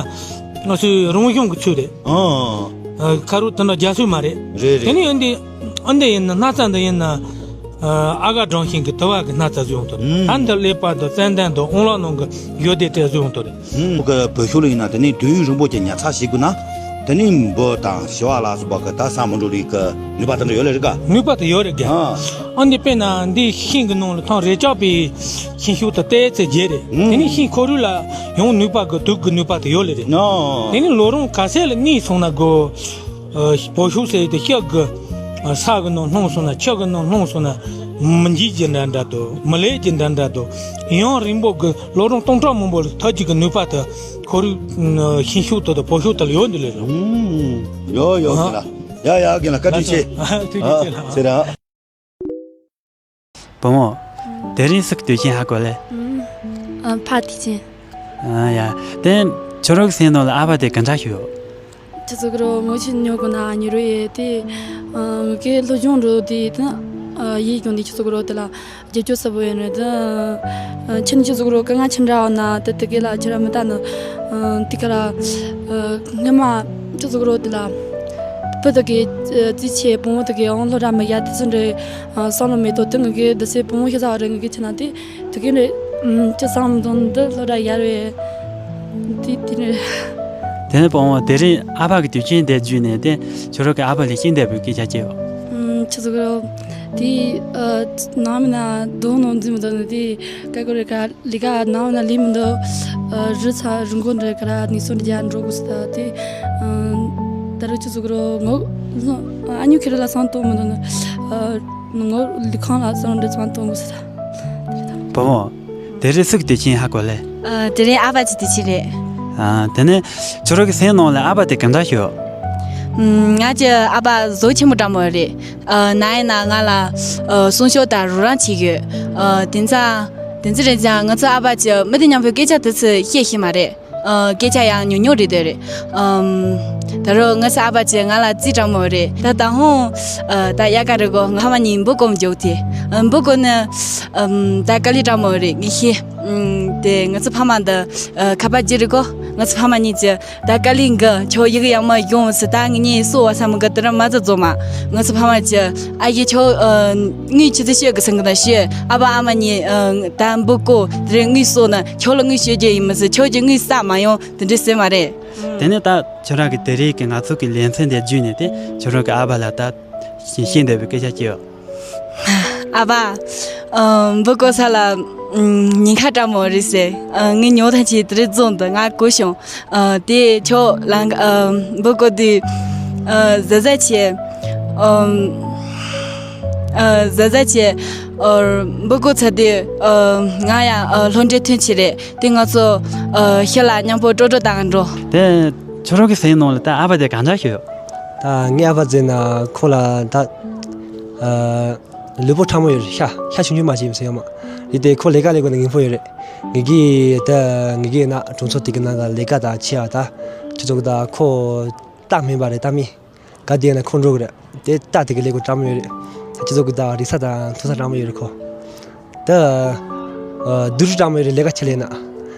ང་ཚོའི་རང་བྱུང་གི་ཚུལ་རེད། ཨ། ཨ་ཁ་རུ་དེ་འདྲ་རྒྱ་སུ་མ་རེད། རེད་རེད། དེ་ནས་ཡོན་ཏན་ཨ་འདི་ཡིན་ན་སྣག་ཚ་འདི་ཡིན་ན། ཨ་ཨ་ག་སྦྲང་ཤིང་གི་དུ་བ་གི་སྣག་ཚ་ཟོས་ཡོང་དུ། ཨུམ། ད་འདི་ཀླད་པ་དང་ཙན་དན་དང་ཨོང་ལག་ནང་གི་ཡོན་ཏན་དེ་ཟོས་ཡོང་དུ་རེད། ཨུམ། གི་བོད་ཤོག་ལ་ཡིན་ན་དེ་ནས་དུས་ཡུན་རིང་པོ་གྱི་ཉར་ཚགས་བྱེད་དགོས་ན། དེ་ནས་འབུ་དང་ཞི་བ་ལ་སོགས་པ་གི་ད་ཟ་མི་འགྲོ་རིགས་གི་ནུས་པ་དེ་འདྲ་ཡོད་ལེ་རེད་ག། ནུས་པ་དེ་ཡོད་རེད་ག། ཨ། ཨ་འདི་དཔེར་ན་འདི་ཤིང་གི་ནང་ལ་ཐང་རེ་ལྕག་པའི་ཤིང་ཤུགས་དེ་ཏོག་ཙམ་རྒྱས་རེད། ཨུམ། དེ་ནས་ཤིང་ཁོ་རུ་ལ་ཡང་ནུས་པ་གི་དུག་གི་ནུས་པ་དེ་ཡོད་ལེ་རེད། ཨ། དེ་ནས་ལོ་རིམ་ག་ཚད་ལ་གཉིས་སོང་ན་གོ། ཨ་བོད་ཤོག་ཟེར་དེ་ཤག་གི་ཨ་ས་གི་ནང་ལྷུང་སོང་ན། ཆུ་གི་ནང་ལྷུང་སོང་ན་མི་འཇིག་རྒྱུ་འདྲ་འདྲ་དང་མི་ལེགས་རྒྱུ་འདྲ་འདྲ་དང་། ཡུན་རིང་པོ་གི་ལོ་རིམ་སྟོང་ཕྲག་མང་པོ་ལ་ཐོག་གཅིག་གི་ནུས་པ་དེ་ཁོ་རུ་ཤིང་ཤུགས་དེ་དང་བོད་ཤོག་དེ་ལ་ཡོད་འདུག་ལེ་རེད། ཨུམ། ཡོད་ཡོད། ཨ། རྒན་ལགས། ཡ་ཡ། རྒན་ལགས་བཀའ་དྲིན་ཆེ། ཐུགས་རྗེ་ཆེ་ལགས། ཨ་ཟེར་ར། བུ་མོ། དེ་རིང་སུ་གི་དུས་ཆེན་ཧ་གོ་ལེ། ཨ་ཕ་དུས་ཆེན། ཨ་ཡ། དེ་ཁྱོད་རང་གི་སེམས་ནང་ལ་ཨ་ཕ་དེ་ག་འདྲ་ཞིག་ཡོད། ཁྱེད་ཚོ་གི་རོ་ངོ་ཆེ་ཉོ་གོ་ན་ཉེ་རུ་ཡེ་དེ། ཨ་ངི་གི་སློབ་སྦྱོང་རུ་དེ་དེ་ཨ་ཡིག་ཀྱང་དེ་ཁྱེད་ཚོ་གི་རོ་དེ་ལ་རྒྱབ་སྐྱོར་ས་བོ་ཡོད་ནི་དེ། ཨ་ཁྱེད་ནི་ཁྱེད་ཚོ་གི་རོ་དཀའ་ངལ་ཆེན་འདྲ་བ་ན་དེ་དེ་གི་ལ་ཁྱེད་ར་མི་ལྟ་ནི། ཨ་དེ་ག་ལ་ཨ་སྔ་མ་ཁྱེད་ཚོ་གི་རོ་དེ་ལ་བུ་དེ་གི་ཨ་རྩིས་ཆེ་བུ་མོ་དེ་གི་ཨང་སློབ་གྲྭ་མི་ཡ་དེ་ཚོ་འདྲ། ཨ་བསམ་བློ་མེད་དོ། དེ་ངི་གི་འདི་སེ་བུ་མོ་ཤ་ཚ་བ་རེད། ངི་གི་ཆེ་ན་དེ་དེ་གི་རེད། ཨུམ་ཅི་བསམ་དོན་འདི་སློབ་གྲྭ་ཡར་བས་དེ་དེ་རེད། དེ་ནས་བུ་མོ་དེ་རིང་ཨ་ཕ་གི་དུས་ཆེན་དེ་བརྒྱུད་ནས་དེ་ཁྱོད་རང་གི་ཨ་ཕ་ལ་ཤིན་ཏུ་བའི་སྐད་ཆ་བཤད་ཡོད། ཨུམ་ཁྱེད་ཚོ་གི་རོ་དེ་ཨ་ནང་མི་ན་དོ་ནང་འཛིན་མི་འདུག་ནི་དེ་ཀ་ཀོ་རེ་ཀ་ལི་ཀ་ནང་མི་ན་ལི་མི་འདུག་ཨ་རི་ཚ་རི་མགོ་འདྲ་ཀ་ར་ནི་སོ་འདྲ་འགྲོ་དགོས་སི་ད་དེ། ཨ་ད་རུ་ཁྱེད་ཚོ་གི་རོ་ངོ་ཨ་ཉུ་ཁེ་རི་ལ་སང་ཏོ་མི་འདུག་ནི། ཨ། ངོ་ལི་ཁང་ལ་སོང་འདྲི་ཚང་གཏོང་དགོས་ཟེར། བུ་མོ། དེ་རིང་སུ་གི་དུས་ཆེན་ཧ་གོ་ལེ། ཨ། དེ་རིང་ཨ་ཕ་གི་དུས་ཆེན་རེད། ཨ། དེ་ནས་ཁྱོད་རང་གི་སེམས་ནང་ལ་ཨ་ཕ་དེ་ག་འདྲ་ཞིག་ཡོད། ཨུམ། ང་གི་ཨ་ཕ་བཟོ་ཆེན་པོ་འདྲ་མོ་རེད། ཨ། ན་ཡིན་ན་ང་ལ་ཨ་སྲུང་སྐྱོབ་དང་རོགས་རམ་བྱེད་ཀྱི་ཡོད། ཨ། དེ་ཚ་དེ་ཚ་རེད་ཙང་ང་ཚོ་ཨ་ཕ་གི་མི་དེ་མཉམ་པོའི་སྐད་ཆ་དེ་ཚོ་བཤད་ཤེས་མ་རེད། ཨ། སྐད་ཆ་ཡང་ཉུང་ཉུང་རེད་འདོད་རེད། ཨམ། ད་རུང་ང་ཚོ་ཨ་ཕ་ཅེ་ང་ལ་རྩིས་དྲང་མོ་རེད། ད་ད་ཧོང་། ཨ། ད་ཡ་ག་རེ་གོ་ང་ཕ་མ་གཉིས་འབུ་རྐོ་མ་འཇོག་དེ། ཨམ། འབུ་རྐོ་ནི། ཨམ། ད་དཀའ་ལས་དྲང་མོ་རེད་ངས་ཤེས། ཨམ། དེ་ང་ཚོ་ཕ་མ་འདི། ཨ། ཁ་པར་བརྗེ་རེད་གོ། ང་ཚོ་ཕ་མ་གཉིས་ཀྱི་ད་དཀའ་ལས་འགི་ཁྱོད་ཡི་གེ་ཡག་མ་ཡོང་ཟེར། ད་ངེད་གཉིས་གསོ་བ་ས་མི་གི་དེ་ར་མ་ཚ་རྫོགས་མ། ང་ཚོ་ཕ་མ་ཀྱི་ཨ་ཡེ་ཁྱོད། ཨ། དངུལ་ཆུ་ཚོད་ཤོད་གི་སང་གི་ན་ཤོད། ཨ་ཕ་ཨ་མ་གཉིས། ཨ། ད་འབུ་རྐོ་དེ་རིང་དངུལ་གསོག་ན་ཁྱོད་ལ་དངུལ་ཤོད་རྒྱུ་ཡིན་མི་ཟེར། ཁྱོད་ཀྱི་དངུལ་བསགས་མ་ཡོང་དེ་འདྲས་ཟེར་མ་རེད། དེ་ནས་ད་ཁྱོད་རང་གི་དེ་རིང་གི་ང་ཚོ་གི་ལེ་ཚན་དེ་བརྒྱུད་ནས་དེ་ཁྱོད་རང་གི་ཨ་ཕ་ལ་ད་ཤེས་འདོད་པའི་སྐད་ཆ་ཅི་ཡོད། ཨ་ཕ། ཨ། འབུ་རྐོ་ས་ལ། ཨ། ཉེན་ཁ་དྲག་མོ་རེད་ཟེར། ཨ། ངས་ཉོ་ཐང་ཆེ་དེ་རིང་བཙོང་འདུག་ང་གོ་བྱུང་། ཨ། དེ་ཁྱོད་ལང་། ཨ། འབུ་རྐོ་དུས། ཨ། གཟབ་གཟབ་བྱེད། ཨ། ཨ། གཟབ་གཟབ་བྱེད། ཨ། འབུ་རྐོ་ཚར་དུས། ཨ། ང་ཡང་། ཨ། སློབ་གྲྭའི་ཐོན་ཆེད་རེད། དེ་ང་ཚོ། ཨ། ཤི་ལ་མཉམ་པོ་ཀྲོ་ཀྲོ་བཏང་འགྲོ། དེ་ཁྱོད་རང་གི་སེམས་ནང་ལ་ད་ཨ་ཕ་དེ་གང་འདྲ་ཞིག་ཡོད། ད་ངའི་ཨ་ཕ་ཟེར་ན་ཁོ་ལ་ད། ཨ། ལུས་པོ་ཕྲ་མོ་ཡོད་རེད། ཤ་ཤ་ཆུང་ཆུང་མ་བྱེད་ཟེར་ཡོད་མ་རེད། དེ་ཁོ་ལས་ཀ་ལས་དགོས་ན་ངན་པོ་ཡོད་རེད། ངེད་ཀྱི་ད་ངེད་ཀྱི་ན་གྲོང་ཚོ་དེ་གི་ནང་ལ་ལས་ཀ་ད་ཆེ་བ་ད་ཁྱེད་ཚོ་གི་ད་ཁོ་རྟ་སྨན་པ་རེད། རྟ་སྨན་ག་དེ་ན་ཁོ་འགྲོ་གི་རེད། དེ་རྟ་དེ་གི་ལས་དགོས་དྲག་མོ་ཡོད་རེད། ད་ཁྱེད་ཚོ་གི་ད་རིག་ས་དང་མཐོ་ས་དྲག་མོ་ཡོད་རེད་ཁོ། ད་ཨ་སྡུག་རུས་དྲག་མོ་ཡོད་རེད། ལས་ཀ་ཆེ་ལས་ན་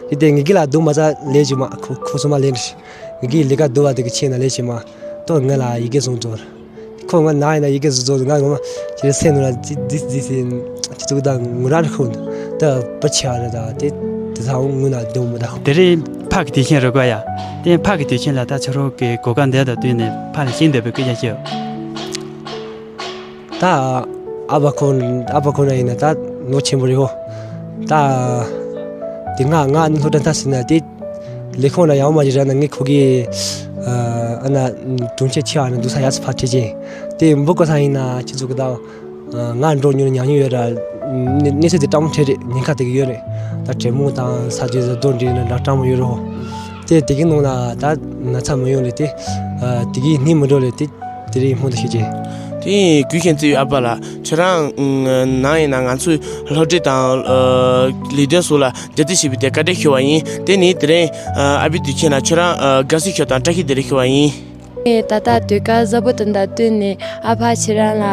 དེ་དེ་ངེད་ཀྱི་ལ་སྡུག་མ་ཚ་ལས་བྱེད་མ་ཁོ་ཁོ་ཚོ་མ་ལས་འདྲ་ཞིག་ངེད་ཀྱི་ལས་ཀ་སྡུག་བ་དེ་གི་ཆེ་ན་ལས་བྱེད་མ་ཏོ་ང་ལ་ཡི་གེ་བཟུང་ཚོར། ཁོ་ང་ན་ཡིན་ན་ཡི་གེ་བཟོ་བཟོ་ང་ངོ་མ་ཁྱེད་སེམས་ནང་ལ་ཙི་ཙི་ཙི་ཙི་ཙི་ཙི་ད་ངུ་ར་ར་ཁོ་ད་བུ་ཆེ་བ་རེད། ད་དེ་དེ་ཚ་འོང་ངུ་ན་སྡུག་མི་ད། དེ་རིང་ཕ་གི་དུས་ཆེན་རེད་གོ་ཡ། དེ་ཕ་གི་དུས་ཆེན་ལ་ད་ཁྱོད་རང་གི་གོ་སྐབས་འདི་དང་བསྟུན་ནས་ཕ་ལ་ཤེས་འདོད་པའི་སྐད་ཆ་བཤད། ད་ཨ་ཕ་ཁོང་ཨ་ཕ་ཁོང་ན་ཡིན་ན་ད་ལོ་ཆེན་པོ་རེད་ཧོ། ད་དེ་ང་ང་ནི་སློབ་གྲྭ་མཐར་ཟིན་ན་དེ། ལས་ཁུངས་ལ་ཡང་མ་ཅིག་རག་ན་ངས་ཁོ་གི་ཨ་ན་གྲོང་ཁྱེར་ཆེ་བ་ན་འདུག་ས་ཡག་ས་ཕར་ཁྲིད་ཅིང་། དེ་འབུ་རྐོ་ས་ཡིན་ན་ཁྱེད་ཚོ་གི་ད་ང་འགྲོ་མྱོང་ན་ཉམས་མྱོང་ཡོད་ར། གནས་ཚུལ་དེ་སྤྲང་མོ་འཕྲད་རེད། ཉེན་ཁ་དེ་གི་ཡོད་རེད། ད་དྲེད་མོང་དང་ས་རྒྱུ་ཟ་རྡོ་འདྲེ་ན་འདྲ་སྤྲང་མོ་ཡོད་རེད་ཧོ། དེ་དེ་གི་ནང་ལ་ད་ན་ཚ་མི་ཡོང་རེད་དེ། དེ་གི་སྣེ་མི་འགྲོ་རེད་དེ། དེ་རིང་སྨོན་འདུན་ཞུ་རྒྱུ། དེ་ཡིན་གུས་ཤིང་བརྩེ་བའི་ཨ་ཕ་ལགས། ཁྱེད་རང་ནང་ཡིན་ན་ང་ཚོའི་སློབ་གྲྭ་དང་ལས་དོན་སོགས་ལ་རྒྱབ་སྐྱོར་བྱས་པའི་དེ་བཀའ་དྲིན་ཞུ་བ་ཡིན། དེ་ནི་དེ་རིང་ཨ་ཕའི་དུས་ཆེན་ལ་ཁྱེད་རང་དགའ་བསུ་ཞུ་དང་བཀྲ་ཤིས་བདེ་ལེགས་ཞུ་བ་ཡིན། ངས་ད་ལྟ་ཟློས་གར་གཟབ་པོ་དེ་འདྲ་བཏོན་ནས་ཨ་ཕ་ཁྱེད་རང་ལ་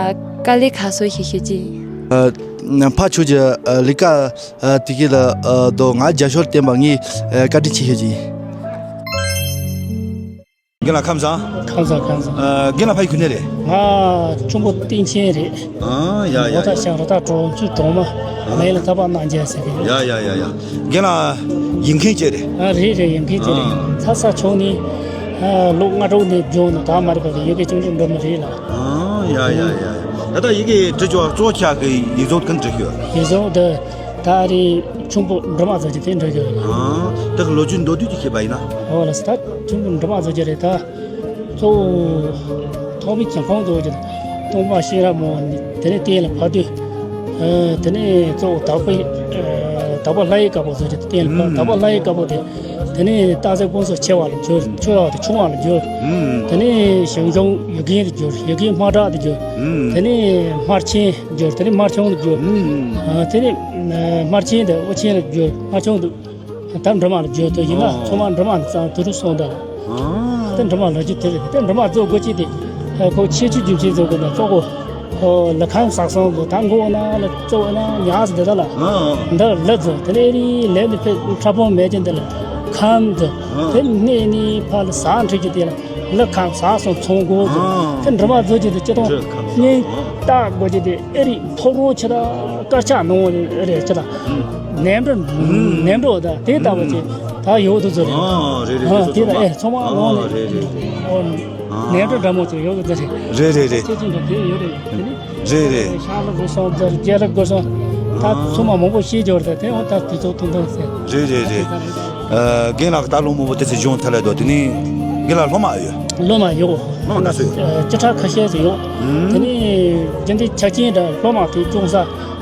དཀའ་ལས་ཁག་སོང་ཞེས་ཞུ་རྒྱུ་ཡིན། ཨ་ཕ་ཁྱོད་ཀྱི་ལས་ཀ་དེ་གའི་ལ་དོ་ང་རྒྱབ་སྐྱོར་བསྟན་པ་ངས་བཀའ་དྲིན་ཆེ་ཞུ་རྒྱུ་ཡིན། རྒན་ལགས་ཁམས་བཟང་། ཁམས་བཟང་ཁམས་བཟང་། ཨ། རྒན་ལགས་ཕ་ཡུལ་ག་ནས་རེད། ང་ཁྱུང་པོ་སྟེང་ཆེན་རེད། ཨ། ཡ་ཡ་ཡ། ལོ་ཐ་ཤང་ར་ཐ་གྲོང་ཚུལ་གྲོང་མ། ཨ། མ་ཡིན་ལ་ཐ་པ་གནང་རྒྱལ་ཟེར་གི་ཡོད། ཡ་ཡ་ཡ་ཡ། རྒན་ལགས་ཡིག་མཁན་ཅིག་རེད། ཨ། རེད་རེད། ཡིག་མཁན་ཅིག་རེད། ཨ། ཚ་ས་ཆུང་ནས། ཨ། ལོ་ལྔ་དྲུག་ནས་སྦྱོང་ནས་ད་མ་རེད་པ། ཡི་གེ་ཆུང་ཆུང་འགྲོ་མི་རེད་ལ། ཨ། ཡ་ཡ་ཡ་ཡ། ད་ལྟ་ཡི་གེ་འབྲི་རྒྱུ་གཙོ་ཆགས་གི་ཡིག་ཚོགས་གང་འབྲི་ཤོག་ཡིག་ཚོགས་འདི་ད་རེས་ཁྱུང་པོ་འབྲི་མ་བཟོ་རྒྱུ་དེ་འབྲི་རྒྱུ་ཡོད་ལ། ཨ། ད་གི་ལོ་རྒྱུས་མདོར་བསྡུས་ཅིག་བཤད་པ་ཡིན་ན། ཨོ་ལ་ས་ད་ཁྱུང་པོ་འབྲི་མ་བཟོ་རྒྱུ་རེད་ད། གཙོ་བོ་ཐོག་མའི་གྱང་ཁོངས་རྫོགས་ཀྱི་སྟོང་པ་ཤེས་རབ་མོ། དེ་ནས་གཏན་ལ་ཕབ་དུས། ཨ། དེ་ནས་གཙོ་བོ་དག་པའི། ཨ། དག་པ་ལྷ་ཡི་བཀའ་པོད་རྫོགས་ཀྱི་གཏན་ལ་ཕབ། དག་པ་ལྷ་ཡི་བཀའ་པོད་དེ། དེ་ནས་སྟག་གཟིག་ཕུན་ཚོགས་ཆེ་བ་ལ་བསྒྱུར། ཆོས་འཕགས་དེ་ཆུང་བ་ལ་བསྒྱུར། དེ་ནས་ཞང་ཞུང་ཡུལ་རྒྱན་དུ་བསྒྱུར། ཡུལ་རྒྱན་སྨྲ་བྲག་ཏུ་བསྒྱུར། དེ་ནས་སྨར་ཆེན་བསྒྱུར། དེ་ནས་སྨར་ཆུང་དུ་བསྒྱུར། ཨ། དེ་ནས་ཨ། སྨར་ཆེན་དེ་དབུ་ཆེན་ལ་བསྒྱུར། སྨར་ཆུང་དུ། ད་འབྲི་མ་ལ་བརྗོད་དུ་ཡིན་ན། ཨོ། ཚང་མ་འབྲི་མ་ནི་ཙང་དུ་རུ་སོང་ད། ཨ། ད་འབྲི་མ་ལ་རྒྱུ་དེ་རེད། ད་འབྲི་མ་རྫོགས་དགོས་ཀྱི་དེ། ཁོ་ཁྱད་ཆོས་རྒྱུ་མཚན་རྫོགས་དགོས་ན་གཙོ་བོ། ཁོ་ལ་ཁང་བསགས་སོང་གོ། ད་མགོ་ན་ལ་གཙོ་བོ་ན་ཉག་ཟེར་དེ་ད་ལ། ཨ། འདི་ལ་རྫོགས་དེ་ནས་རི་ལེབ་ནི་ཕེ་ཁྲ་ཕོང་མེད་ཀྱི་འདི་ལ་ཁམ་རྫོགས། ཨ། དེ་གནས་ནི་ཕ་ལ་ཟ་འཁྲིད་ཀྱི་དེ་ལ་ལ་ཁང་བསགས་སོང་ཚོང་གོ་རྫོགས། ཨ། དེ་འབྲི་མ་རྫོགས་ཀྱི་དེ་སྤྱི་དང་སྙིང་ལྟ་དགོས་ཀྱི་དེ། ཨེ་རི་ཐོག་རོ་ཆེ་ད་དཀར་ཆག་ནང་རེ་ཆེ་ད། ནེམ་རོ་ནེམ་རོ་ད་དེ་ལྟ་བུ་ཅིག་ད་ཡོད་དུ་ཟེར། ཨ། རེད་རེད། ཨ། དེ་ད་ཨེ་ཚང་མ་ནང་ནས། རེད་རེད། ཨོ། ནེམ་རོ་འདྲ་མོ་ཅིག་ཡོད་དུ་ཟེར། རེད་རེད་རེད། ཁྱེད་ཅིག་འདྲ་དེ་ཡོད་རེད། རེད་རེད། ཤར་ལ་སྒོ་སོང་ཟེར། རྒྱལ་ལ་སྒོ་སོང་། ད་ཚང་མ་མང་པོ་ཤེས་འབྱོར་ད་དེ་འོ་ད་དུས་ཚོད་ཐུང་ཐུང་ཟེར། རེད་རེད་རེད། ཨ། རྒན་ལགས་ད་ལོ་མང་པོ་དེ་ཚོ་སྦྱོང་ཐལ་ལ་དོ། དེ་ནས་རྒན་ལགས་སློབ་མ་ཡོད། སློབ་མ་ཡོད། སློབ་མ་ག་ཚོད་ཡོད། ཨ། སྤྱི་ཁྲ་ཁ་ཤས་ཤིག་ཡོད། ཨུམ། དེ་ནས་རྒྱུན་ལྡན་ཆ་རྐྱེན་འདྲ་སློབ་མ་དེ་སྐྱོང་ས་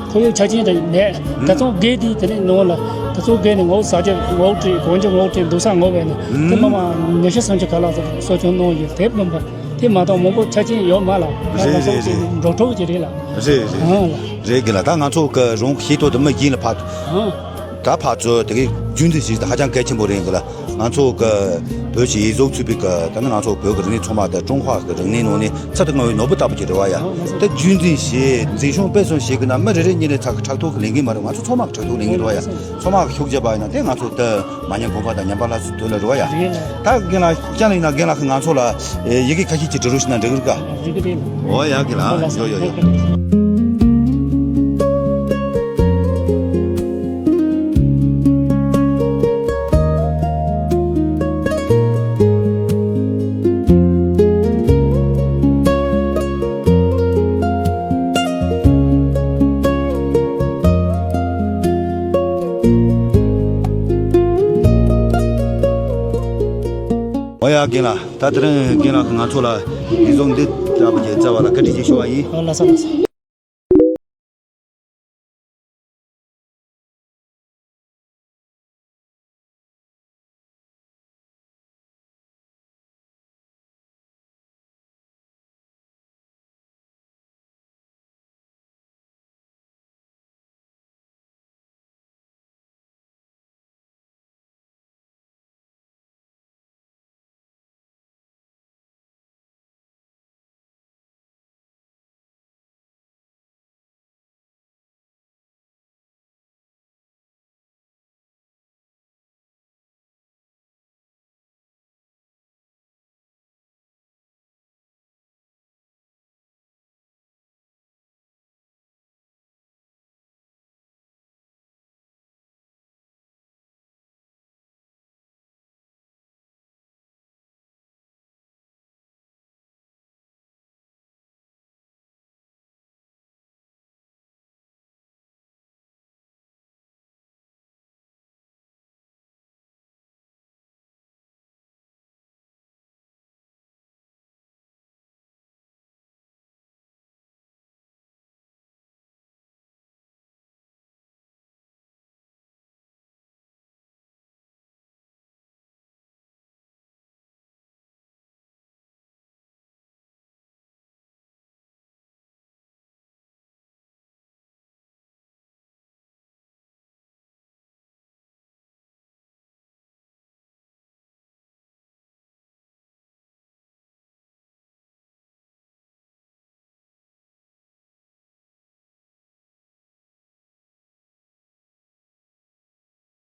ཁོར་ཡུག་ཆ་རྐྱེན་འདྲ་མེད། ཨུམ། ད་ཚོང་སྒེར་དེ་དེ་ནས་ནང་ལ་ད་ཚོང་སྒེར་ནས་ངོ་ཟ་རྒྱུ་ངོ་སྤྲད། གོན་རྒྱུ་ངོ་སྤྲད། འདུག་ས་ངོ་བས་ནས་དེ་སློབ་མ་ཉི་ཤུ་སུམ་ཅུ་ག་ལ་གསོ་སྐྱོང་གནང་ཡོད། དེ་སློབ་མ་དེ་མ་གཏོགས་མང་པོ་ཆ་རྐྱེན་ཡོད་མ་ལ། རེད་རེད་རེད། འགྲོ་གྲོགས་ཀྱི་རེད་ལ། རེད་རེད། ཨང་ལ། རེད་རྒན་ལགས། ད་ང་ཚོ་གི་རོང་ཤེས་ཏོ་དུ་མི་ཡིན་ལ་ཕ། ཨང་། ད་ཕར་ཚུར་དེ་གའི་རྒྱུན་འཛིན་བྱེད་ཧ་ཅང་གལ་ཆེན་པོ་རེད་གི་ལ། ང་ཚོ་གི་བོད་ཀྱི་ཡིག་གཟུགས་ཚུད་པའི་གི་ད་ནི་ང་ཚོ་བོད་ཀྱི་རིག་གནས་ཚང་མ་དེ་ཀྲུང་ཧྭ་གི་རིག་གནས་ནང་ནས་ཚད་དུ་མངའ་བའི་ནོར་བུ་ལྟ་བུ་ཅིག་རེད་བ་ཡ། དེ་རྒྱུན་འཛིན་བྱེད། འཛིན་སྐྱོང་སྤེལ་གསུམ་བྱེད་གི་ན་མི་རེ་རེ་གཉིས་རེ་ཚ་གི་ཕྲག་ཐོག་གི་ལས་འགན་མ་རེད། ང་ཚོ་ཚང་མ་གི་ཕྲག་ཐོག་ལས་འགན་རེད་བ་ཡ། ཚང་མ་གི་ཤུགས་རྒྱབ་པ་ཡིན་ན་དེ་ང་ཚོ་དེ་མ་ཉམས་གོང་འཕེལ་དང་ཉམས་པ་སླར་གསོ་དོན་ལ་རེད་བ་ཡ། རེད་ལ། ད་རྒན་ལགས་ཅང་ལ་ཡིན་ན་རྒན་ལགས་ཀྱིས་ང་ཚོ་ལ་ཡི་གེ་ཁ་ཤས་ཅིག་འབྲི་རོགས་ཞུས་ན་འགྲིག་གི་རེད་ག། འགྲིག་གི་རེད། འོ་ཡ་རྒན་ལགས། ཡོ་ཡོ་ཡོ། འོ་ཡ་རྒན་ལགས། ད་དེ་རིང་རྒན་ལགས་ཀྱིས་ང་ཚོ་ལ་ཡིག་གཟུགས་འདི་ལྟ་བུ་ཅིག་བསྩལ་བ་ལ་བཀའ་དྲིན་ཆེ་ཞུ་བ་ཡིན། ཨ། ལགས་སོ་ལགས་སོ།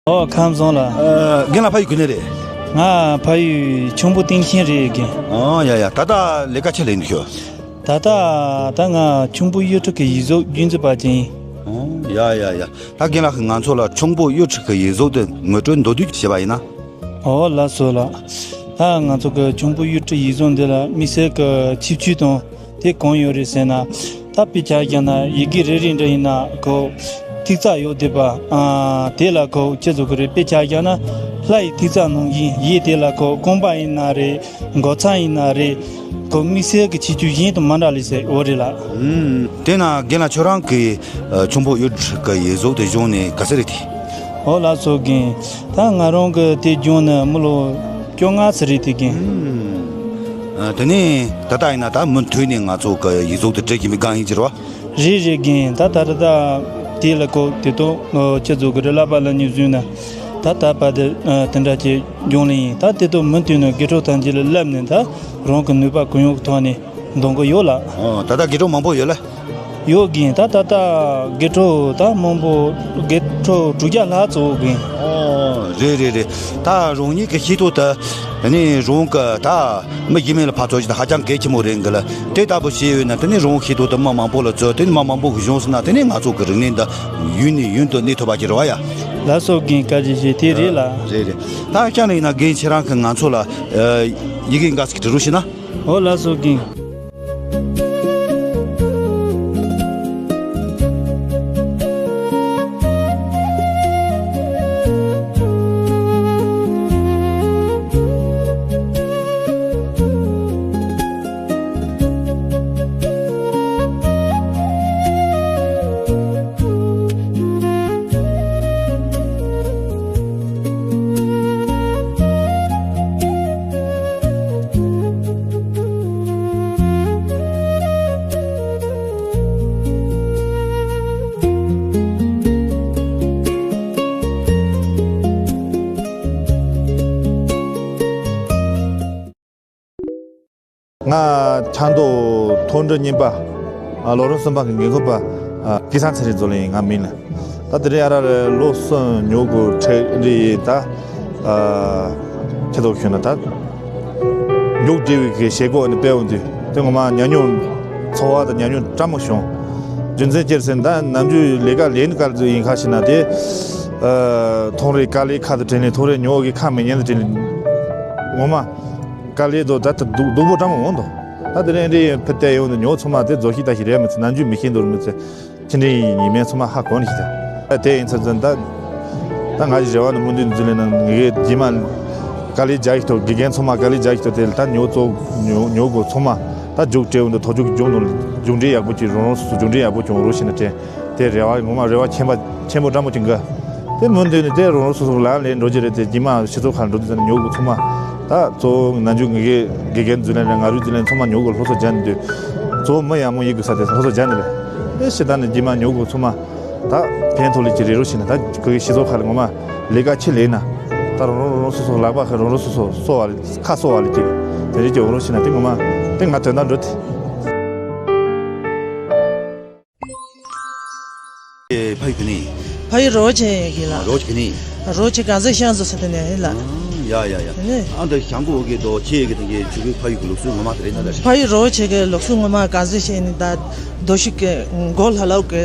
ཨོ་ཁམས་བཟང་ལགས། ཨ། རྒན་ལགས་ཕ་ཡུལ་ག་ནས་རེད། ང་ཕ་ཡུལ་ཁྱུང་པོ་སྟེང་ཆེན་རེད་རྒན། ཨོ་ཡ་ཡ། ད་ལྟ་ལས་ཀ་ཆི་ལས་འདུག་ཤོག་ད་ལྟ་ད་ང་ཁྱུང་པོ་གཡུ་ཁྲི་གི་ཡིག་གཟུགས་རྒྱུན་འཛིན་པ་ཅིག་ཡིན། ཨོ་ཡ་ཡ་ཡ། ད་རྒན་ལགས་ཀྱིས་ང་ཚོ་ལ་ཁྱུང་པོ་གཡུ་ཁྲི་གི་ཡིག་གཟུགས་དེ་ངོ་སྤྲོད་མདོར་བསྡུས་ཤིག་བྱེད་པ་ཡིན་ན། ཨོ་ལགས་སོ་ལགས། ད་ང་ཚོ་གི་ཁྱུང་པོ་གཡུ་ཁྲི་ཡིག་གཟུགས་འདི་ལ་དམིགས་བསལ་གྱི་ཁྱད་ཆོས་དང་དེ་གང་ཡོད་རེད་ཟེར་ན། ད་དཔེ་ཆ་བཞག་ན་ཡི་གེ་རེ་རེ་འདྲ་ཡིན་ན་ཁོ་ཐིག་རྩ་ཡོད་བསྡད་པ། ཨ་དེ་ལ་ཁོ་ཅི་བཟོ་གི་རེད། དཔེ་ཆ་བཞག་ན་ལྷ་ཡི་ཐིག་རྩ་ནང་བཞིན་ཡི་དེ་ལ་ཁོ་རྐང་པ་ཡིན་ན་རེད། མགོ་ཚང་ཡིན་ན་རེད། ཁོ་དམིགས་བསལ་གྱི་ཁྱད་ཆོས་གཞན་དང་མ་འདྲ་ལེ་ཟེར་འོ་རེད་ལགས། ཨུམ། དེ་ན་རྒན་ལགས་ཁྱོད་རང་གི་ཨ་ཁྱུང་པོ་གཡུ་ཁྲི་གི་ཡིག་གཟུགས་དེ་སྦྱངས་ནས་ག་ཚོད་རེད་དེ། ཨོ་ལགས་སོ་རྒན། ད་ང་རང་གི་དེ་སྦྱངས་ནས་མི་ལོ་བཅོ་ལྔ་ཙམ་རེད་དེ་རྒན། ཨུམ། ཨ་དེ་ནས་ད་ལྟ་ཡིན་ན་ད་མུ་མཐུད་ནས་ང་ཚོ་གི་ཡིག་གཟུགས་དེ་འབྲི་བཞིན་པའི་སྒང་ཡིན་གྱི་རེད་བ། རེད་རེད་རྒན། ད་ད་ད་ད་དེ་ལ་ཁོ་དེ་ཐོག་ཨ་ཅི་བཟོ་གི་རེད། བསླབ་པ་ལ་ཉུག་བཟུང་ན་ད་ད་བར་དུ་ཨ་དེ་འདྲ་ཅིག་སྦྱངས་ལེ་ཡིན། ད་དེ་ཐོག་མུ་མཐུད་ནས་དགེ་ཕྲུག་ཐམས་ཅད་ལ་བསླབས་ནས་ད་རང་གི་ནུས་པ་གང་ཡོང་གི་ཐོག་ནས་འདོན་གི་ཡོད་ལགས། ཨོ་ད་ལྟ་དགེ་ཕྲུག་མང་པོ་ཡོད་ལ། ཡོད་རྒན། ད་ད་ལྟ་དགེ་ཕྲུག་ད་མང་པོ་དགེ་ཕྲུག་དྲུག་བརྒྱ་ལྷག་ཙམ་ཡོད་རྒན། ཨོ་རེད་རེད་རེད། ད་རང་ཉིད་ཀྱི་ཤེས་རྟོགས་ད་ནི་རང་གི་ད་མི་གཞན་མི་ལ་ཕར་ཚུར་ཞིག་ད་ཧ་ཅང་གལ་ཆེན་པོ་རེད་འགི་ལ། དེ་ལྟ་བུ་བྱས་ཡོད་ན་དེ་ནི་རང་ཤེས་རྟོགས་ད་མི་མང་པོ་ལ་བཙལ། དེ་ནི་མི་མང་པོ་གིས་སྦྱངས་སོང་ན་དེ་ནི་ང་ཚོ་གི་རིག་གནས་འདི་ཡུན་ནས་ཡུན་དུ་གནས་ཐུབ་པ་ཅིག་རེད་བ་ཡ། ལགས་སོ་རྒན། བཀའ་དྲིན་ཆེ། དེ་རེད་ལ། རེད་རེད། ད་ཅང་ལས་ན་རྒན་ཁྱེད་རང་གིས་ང་ཚོ་ལ་ཡི་གེ་འགའ་ཞིག་འབྲི་རོགས་བྱས་ན། ཨོ་ལགས་སོ་རྒན། ང་ཆབ་མདོ་མཐོ་འབྲིང་གཉིས་པ་ལོ་རིམ་གསུམ་པ་གི་འགན་འཁུར་བ་སྐལ་བཟང་ཚེ་རིང་ཟེར་ལེ་ཡིན་ང་མིང་ལ། ད་དེ་རིང་ཨ་ར་རེ་ལོ་གསུམ་ཉོ་དགོས་ཁྲལ་འདི་ཡིན་ད། ཁྱེད་ཚོ་ཞུས་ན་ད། མཇུག་སྒྲིལ་བའི་གི་བྱེད་སྒོ་ནི་སྤེལ་འོང་དུས་དེ་ངོ་མ་ཉམས་མྱོང་ཚོར་བ་དང་ཉམས་མྱོང་སྤྲང་མོ་བྱུང་། རྒྱུ་མཚན་ཅི་རེད་ཟེར་ན་ད་ནམ་རྒྱུན་ལས་ཀ་ལས་ནི་ག་ཚོད་ཡིན་ཁ་ཤི་ན་དེ། ཐོང་རེ་དཀའ་ལས་ཁ་དུ་དྲན་ལེ་ཐོང་རེ་ཉོ་གི་ཁ་མི་ཉན་དུ་དྲན་ལེ། ངོ་མ། དཀའ་ལས་དོ་ད་ད་སྡུག་སྡུག་པོ་སྤྲང་མོ་འོང་དོ། ད་དེ་རིང་འདི་ཕུ་ཏེ་ཡོང་དུ་ཉོ་ཚང་མ་དེ་རྫོགས་ཤིག་ད་ཤི་རེད་མི་ཚེ་ནམ་རྒྱུན་མི་ཤེས་འདུག་མི་ཚེ། ཕྱི་འབྲེལ་ཡིན་མིན་ཚང་མ་ཧ་གོ་ནི་ཞིག་ད། དེ་ཡིན་ཚར་ཚར་ད། ད་ང་ཞིག་རེ་བ་ནི་སྨོན་འདུན་འཛིན་ལེ་ན་ངེད་ཀྱི་རྗེས་མ། དཀའ་ལས་རྒྱག་ཡིག་ཐོག་དགེ་རྒན་ཚང་མ་དཀའ་ལས་རྒྱག་ཡིག་ཐོག་དེ་ལ་ད་ཉོ་ཚོ་ཉོ་ཉོ་དགོས་ཚང་མ། ད་མཇུག་སྤྲད་འོང་དུ་ཐོག་མཇུག་མཇུག་ནང་མཇུག་འབྲས་ཡག་པོ་ཅིག་རང་རང་སོ་སོ་མཇུག་འབྲས་ཡག་པོ་བྱུང་རོགས་ཞེས་ན་དྲན། དེ་རེ་བ་ངོ་མ་རེ་བ་ཆེན་པོ་ཆེན་པོ་སྤྲང་མོ་ཅིག་འགའ། དེ་མུ་མཐུད་ནས་དེ་རང་རང་སོ་སོ་ལ་ལས་འགྲོ་རྒྱུ་རེད་དེ་རྗེས་མ་སྤྱི་ཚོགས་ཁག་འགྲོ་དུས་ཙམ་ཉོ་དགོས་ཚང་མ། ད་གཙོ་བོ་ནམ་རྒྱུན་ངེད་ཀྱི་དགེ་རྒན་འཛུལ་ལེན་རེད་ང་རུས་འཛུལ་ལེན་ཚང་མ་ཉོ་དགོས་སློབ་གསོ་སྦྱང་ནས་དུས། གཙོ་བོ་མི་ཡག་མོ་ཡིན་དགོས་ས་དེ་སློབ་གསོ་སྦྱང་ནས་རེད། དེ་ཕྱི་ད་ནས་རྗེས་མ་ཉོ་དགོས་ཚང་མ། ད་ཕན་ཐོགས་ལས་ཀྱི་རེ་རོ་ཞིག་ན་ད་ཁོ་གི་སྤྱི་ཚོགས་ཁག་ལ་ངོ་མ་ལས་ཀ་ཆེ་ལས་ན། ད་རང་རང་རང་རང་སོ་སོ་ལག་པ་ཁ་རང་རང་སོ་སོ་གསོ་བ་ལས་ཁ་གསོ་བ་ལས་ཀྱི། དེ་རིགས་ཀྱི་འོང་རོགས་ཞིག་ན་དེ་ངོ་མ་དེ་ང་དོན་དག་འགྲོ་དེ། ཨེ་ཕ་ཡུལ་གི་ནི། ཕ་ཡུལ་རོ་ཆེ་གི་ལ། རོ་ཆེ་གི་ནི། རོ་ཆེ་ག་ཟེ་ཤང་ཟོ་ས་དེ་ནས་ལ། ཡ་ཡ་ཡ། ཨ་འདི་ཞང་གོ་གི་དོ་ཆེ་གི་དེ་གི་ཆུ་གི་ཕ་ཡུལ་གི་ལུགས་སྲོལ་ངོ་མ་དེ་རེད་ན་ལ། ཕ་ཡུལ་རོ་ཆེ་གི་ལུགས་སྲོལ་ངོ་མ་ག་ཟེ་ཤེ་ནི་ད། རྡོ་ཞིག་གི་མགོ་ལྷ་ལའོ་གི་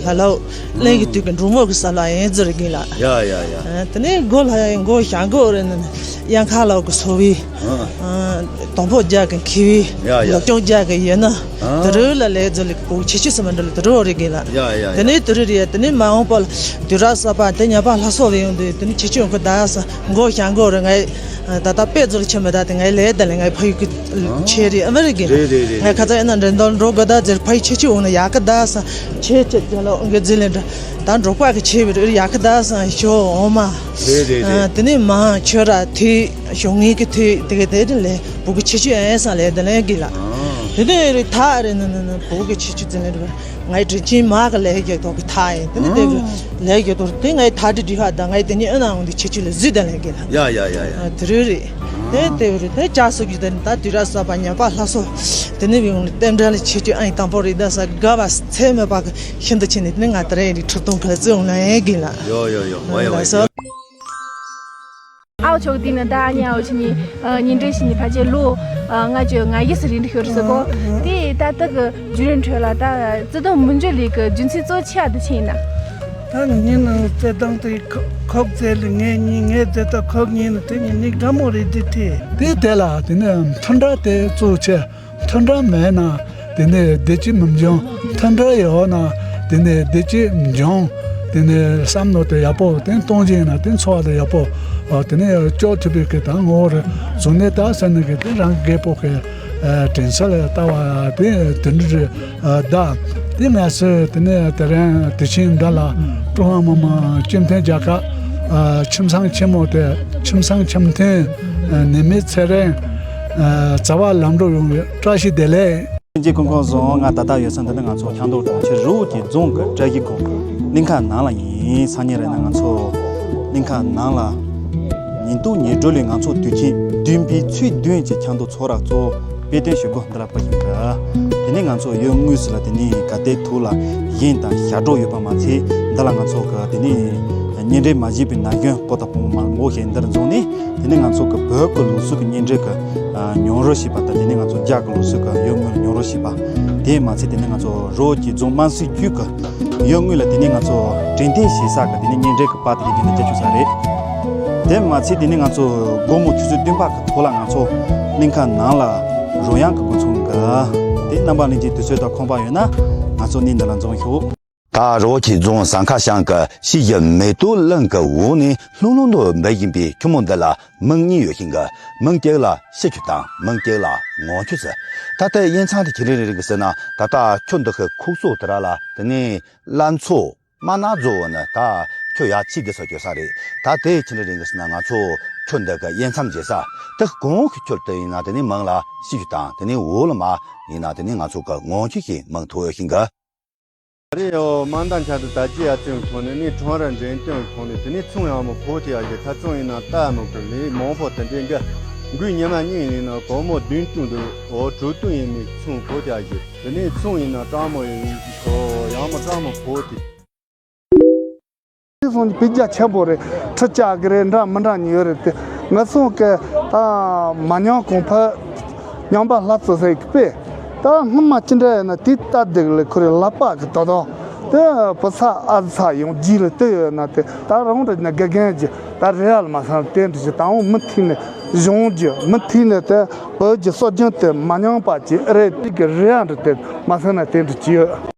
ལྷ་ལའོ་གླིང་གི་དུས་ཀྱི་འབྲུག་མོ་གི་ས་ལ་ཡན་ཟེར་གི་ལ། ཡ་ཡ་ཡ། དེ་ནས་མགོ་ལྷ་ཡ་མགོ་ཞང་གོ་རེ་ནི་གཡང་ཁ་ལའོ་གི་སོ་བི། དང་པོ་རྒྱ་གི་མཁས་པའི་ཡ་ཡ། ལོ་ཅོང་རྒྱ་གི་ཡིན་ན། དེ་རུ་ལ་ལས་ཟེར་ལི་གོ་ཆེ་ཆེ་སི་མ་འདྲ་ལ་དེ་རུ་རེ་གི་ལ། ཡ་ཡ་ཡ། དེ་ནས་དེ་རུ་རེ་དེ་ནས་མ་འོངས་པ་ལ་དུས་རབས་གསར་པ་དེ་ཉམས་པ་ལྷ་སོ་བི་ཡོང་དུས་དེ་ནས་ཆེ་ཆེ་ཡོང་གི་ད་ས། མགོ་ཞང་མགོ་རེད་ང་། ད་ལྟ་དཔེ་ཚོར་ཆེན་པོ་ད་དེ་ངའི་ལས་ད་ལས་ངའི་ཕ་ཡུལ་གྱི་ཆེ་རེད་ཨ་མ་རེད་གི། རེད་རེད་རེད། ངའི་ཁ་ཚ་ཡིན་ན་འགྲན་ཟླ་འགྲོ་དགོས་ད་ཟེར་ཕ་ཡུལ་ཆེ་ཆེ་འོང་ན་ཡག་གི་ད་ས། ཆེ་ཆེ་ད་ལོ་འགའི་རྫི་ལེན་འདྲ། ད་འབྲོག་པ་གི་ཆེ་བའི་རེད་ཡག་གི་ད་ས་ཞོ་འོ་མ། རེད་རེད་རེད། དེ་ནས་མང་ཆོས་ར་ཐུས་ཞོ་ངེས་གི་ཐུས་དེ་གི་དེ་རིང་ལས་བུ་གི་ཆེ་ཆེ་ཨེ་ས་ལས་ད་ལས་གི་ལ། དེ་ནས་རེད་ད་རེད་ན་ན་ན་བུ་གི་ཆེ་ཆེ་རྫི་ལེན་འདྲ། ངའི་དྲིན་ཆེན་མ་གི་ལས་ཀྱི་ཐོག་གི་ཐག་ཡིན། དེ་ནི་དེ་གི་ལས་ཀྱི་ཐོག་དེ་ངའི་ཐག་དྲི་དྲི་ཧ་ད་ངའི་དེ་ནི་ཨེ་ན་འོང་དེ་ཁྱེད་ཆུ་ལ་གཟིགས་ད་ལས་ཀྱི་ལ། ཡ་ཡ་ཡ་ཡ། དེ་རུ་རེད། དེ་དེ་རུ་དེ་ལྕགས་སུ་གི་དེ་ནི་ད་དུས་རབས་གསར་པ་ཉམས་པ་ལྷ་སོ། དེ་ནི་བི་འོང་ལ་རྟེན་འབྲེལ་ལ་ཁྱེད་ཆུ་ཨ་ཡིན་དང་པོ་རེད་ད་ས་དགའ་བ་ཚད་མེད་པ་གི་ཤིན་ཏུ་ཆེ་ནི་དེ་ནི་ང་དེ་རིང་རི་ཁྲི་སྟོང་ཁ་ལ་བརྩི་འོང་ལ་ཡ་གི་ལ། ཡོ་ཡོ་ཡོ་ཝའི་ཝའི། ལགས་སོ། ཨ། ཨའོ་ཆོག་དེ་ནི་ད་ཨ་ནི་ཨའོ་ཆི་ནི་ཉིན་འདྲེ་ཞིག་ནི་ཕལ་ཆེར་ལོ་ལྔ་བཅུ་ང་བརྒྱད་སི་རིང་དུ་ཤོར་ཟེར་གོ། དེ་ད་ལྟ་གི་བརྒྱུད་རིམ་ཁྲོད་ལ་ད་བརྩེ་དུང་མི་འཇུག་ལས་ཀྱི་རྒྱུ་མཚན་གཙོ་ཆེ་བ་དེ་ཆི་ཡིན་ན། ད་ངེད་ནང་བརྩེ་དུང་དེ་ཁོག་བརྩེ་ལ་ངེད་གཉིས་ངེད་བརྩེ་དུང་ཁོག་གཉིས་ནི་དེ་ངེད་གཉིས་དགའ་མོ་རེད་དེ་དེ། དེ་དེ་ལ་དེ་ནི་མཐུན་སྒྲིལ་དེ་གཙོ་ཆེ། མཐུན་སྒྲིལ་མེད་ན་དེ་ནས་བདེ་སྐྱིད་མི་འབྱུང་། མཐུན་སྒྲིལ་ཡོད་ན་དེ་ནས་བདེ་སྐྱིད་འབྱུང་། དེ་ནས་བསམ་བློ་དེ་ཡག་པོ་དེ་གཏོང་གི་ཡིན་ན་དེ་འཚོ་བ་དེ་ཡག་པོ། ཨ་དེ་ནས་ལྕོགས་ཐུབ་པའི་གི་ད་ངོ་བོ་རེད། གཟུགས་ནས་ད་ཟེར་ན་གི་དེ་རང་རྒད་པོ་གི་ཨ་དྲིན་ཆ་ལ་ལྟ་བ་དེ་དེ་འདྲ་རེད། ཨ་ད་དེ་ང་ཚོས་དེ་ནས་དེ་རིང་དེ་ཕྱིན་འདི་ལ་ཀྲུང་ཧྭ་མི་དམངས་སྤྱི་མཐུན་རྒྱལ་ཁབ་ཨ་ཁྱིམ་ཚང་ཆེན་མོ་དེ་ཁྱིམ་ཚང་འཆམ་མཐུན་ཨ་ནད་མེད་ཚེ་རིང་། ཨ་བྱ་བ་ལམ་འགྲོ་ཡོང་བའི་བཀྲ་ཤིས་བདེ་ལེགས། ལྷན་རྒྱས་སྐུ་ཁམས་བཟང་། ང་ད་ལྟ་ཡོད་ས་འདི་ནི་ང་ཚོ་ཁྱམས་རྡོ་གྲོང་ཁྱེར་རི་བོ་དཀར་རྫོང་གི་བཀྲ་ཤིས་སྒང་གླིང་ཁ་ནང་ལ་ཡིན། སང་ཉིན་རེད་ན་ང་ཚོ་གླིང་ཁ་ནང་ལ་ཉིན་དུ་ཉི་དྲོ་ལས་ང་ཚོ་དུས་ཆེན་བདུན་པའི་ཚེས་བདུན་གྱི་ཁྱམས་རྡོ་ཚོགས་ར་གཙོ་བོ་དཔེ་སྟོན་ཞུ་སྒོ་འདི་ལ་སྤོ་བཞིན་གི། དེ་ནས་ང་ཚོ་ཡུལ་དངོས་སུ་ལ་དེ་ནས་ག་དེ་ཐུག་ལ་ཡིན་དང་ཞབས་བྲོ་ཡོད་པ་མ་ཚད་འདི་ལ་ང་ཚོ་གི་དེ་ནས་གཉེན་འབྲེལ་མ་བྱས་པའི་ན་གཞོན་པོ་དང་པོ་མང་པོ་ཞིག་འདིར་འཛོམས་ནས། དེ་ནས་ང་ཚོ་གི་བོད་ཀྱི་ལུགས་སྲོལ་གྱི་གཉེན་འབྲེལ་གྱི་ཨ་མྱོང་རོལ་ཞེས་པ་དང་། དེ་ནས་ང་ཚོ་རྒྱ་གི་ལུགས་སྲོལ་གྱི་ཡུལ་དངོས་ལ་མྱོང་རོལ་ཞེས་པ། དེ་མ་ཚད་དེ་ནས་ང་ཚོ་རི་བོ་དཀར་རྫོང་རྨ་སེང་ཆུས་ཀྱི་ཡུལ་དངོས་ལ་དེ་ནས་ང་ཚོ་དྲན་རྟེན་བྱེད་ས་གི་དེ་ནས་གཉེན་འབྲེལ་གྱི་པར་དེ་གའི་རྒྱུན་དུ་རྒྱབ་བཅུག་ས་རེད། དེ་མ་ཚད་དེ་ནས་ང་ཚོ་དགོང་མོ་ཆུ་ཚོད་བདུན་པ་གི་ཐོག་ལ་ང་ཚོ་གླིང་ཁ་ནང་ལ་རོལ་དབྱངས་ཀྱི་འགོ་ཚུགས་གི། དེ་རྣམ་པ་ལྷན་རྒྱས་དུས་ཚོད་དང་ཁོམ་པ་ཡོད་ན་ང་ཚོ་གནས་འདི་ལ་འཛོམས་ཤོག། ད་རི་བོ་དཀར་རྫོང་ཟངས་དཀར་ཤང་གི་ཤེས་རྒྱ་མེ་ཏོག་གླིང་གི་འོག་ནས་ལྷུང་ལྷུང་དུ་འབབ་བཞིན་པའི་ཆུ་མོ་འདི་ལ་མིང་གཉིས་ཡོད་ཤིང་གི། མིང་གཅིག་ལ་ཤི་ཆུ་དང་མིང་གཅིག་ལ་ངོ་ཆུ་ཟེར། ད་ལྟའི་དབྱེ་མཚམས་དེ་ཆི་འདྲ་རེད་གི་ཟེར་ན། ད་ལྟ་ཆུ་འདི་གི་ཁུག་སོ་དེ་ར་ལ་དེ་ནས་བླ་མཚོ་རྨ་ནག་རྫོང་ནི་ད་ཆུ་ཡར་ཆེ་དེ་སོགས་སྐྱོད་ས་རེད། ད་དེ་ཆི་འདྲ་རེད་གི་ཟེར་ན། ང་ཚོ་ཆུ་འདི་གི་དབྱེ་མཚམས་འབྱེད་ས་དེ་གོང་གི་ཆུ་དེ་ཡིན་ན་དེ་ནས་མིང་ལ་ཤི་ཆུ་དང་། དེ་ནས་འོག་ལ་མ་ཡིན་ན་དེ་ནས་ང་ཚོ་གི་ངོ་ཆུ་ཞེས་མིང་ཐོགས་ཡོད་ཤིང་གི། རེད་ཡོ། དམངས་དང་ཆབ་སྲིད་དར་རྒྱས་ཡར་བརྩོན་ཐོག་ནས་ནི་ཁྲོམ་ར་འགྲེམས་སྟོན་ཐོག་ནས་དེ་ནས་ཚོང་ཡག་མོ་ཕོག་ཐེ་ཡག་གི་ཐ་ཚོང་ཡིན་ན་ལྟ་མོ་གི་ལས་མང་པོ་དེ་འདྲའི་འགའ་འགུལ་ཉི་མ་གཉིས་ཡིན་ན་གོང་མོ་བདུན་སྟོང་དུ་འོ་དྲུག་སྟོང་ཡིན་མི་ཚོང་ཕོག་ཐེ་ཡག་གི། དེ་ནས་ཚོང་ཡིན་ན་སྤྲང་མོ་ཡིན་གོ་ཡག་མོ་སྤྲང་མོ་ཕོག་ཐེ། དེ་སོང་ཕི་རྒྱ་ཆེན་པོ་རེད། ཁྲི་ལྕགས་གི་རེད། འདྲ་མི་འདྲ་ཉི་ཡོད་རེད་དེ། ང་སོང་གི་ད་མ་ཉམས་གོང་འཕེལ། ཉམས་པ་སླར་གསོ་ཟེར་གི་པས། ད་སྔོན་མ་ཅི་འདྲ་ཡོད་ན་དེ་ལྟ་བསྡད་གི་ལས་ཁོ་རེ་ལག་པ་གི་དོ་དོ། དེ་བུ་ཚ་ཨ་ཚ་ཡོང་རྗེས་ལ་དེ་ཡོད་ན་དེ་ད་རང་རེ་ན་དགེ་རྒན་གྱི་ད་རེ་ཡ་ལ་མ་སང་དེ་འདྲ་ཞིག་ད་འོང་མུ་མཐུད་ནས་གཞུང་རྒྱུ་མུ་མཐུད་ནས་དེ་བོད་ཀྱི་སྲོལ་རྒྱུན་དེ་མ་ཉམས་པ་ཅིག་རེད། དེ་གི་རེ་ཡ་འདྲ་དེ་མ་སང་ན་དེ་འདྲ་ཅིག་ཡོད།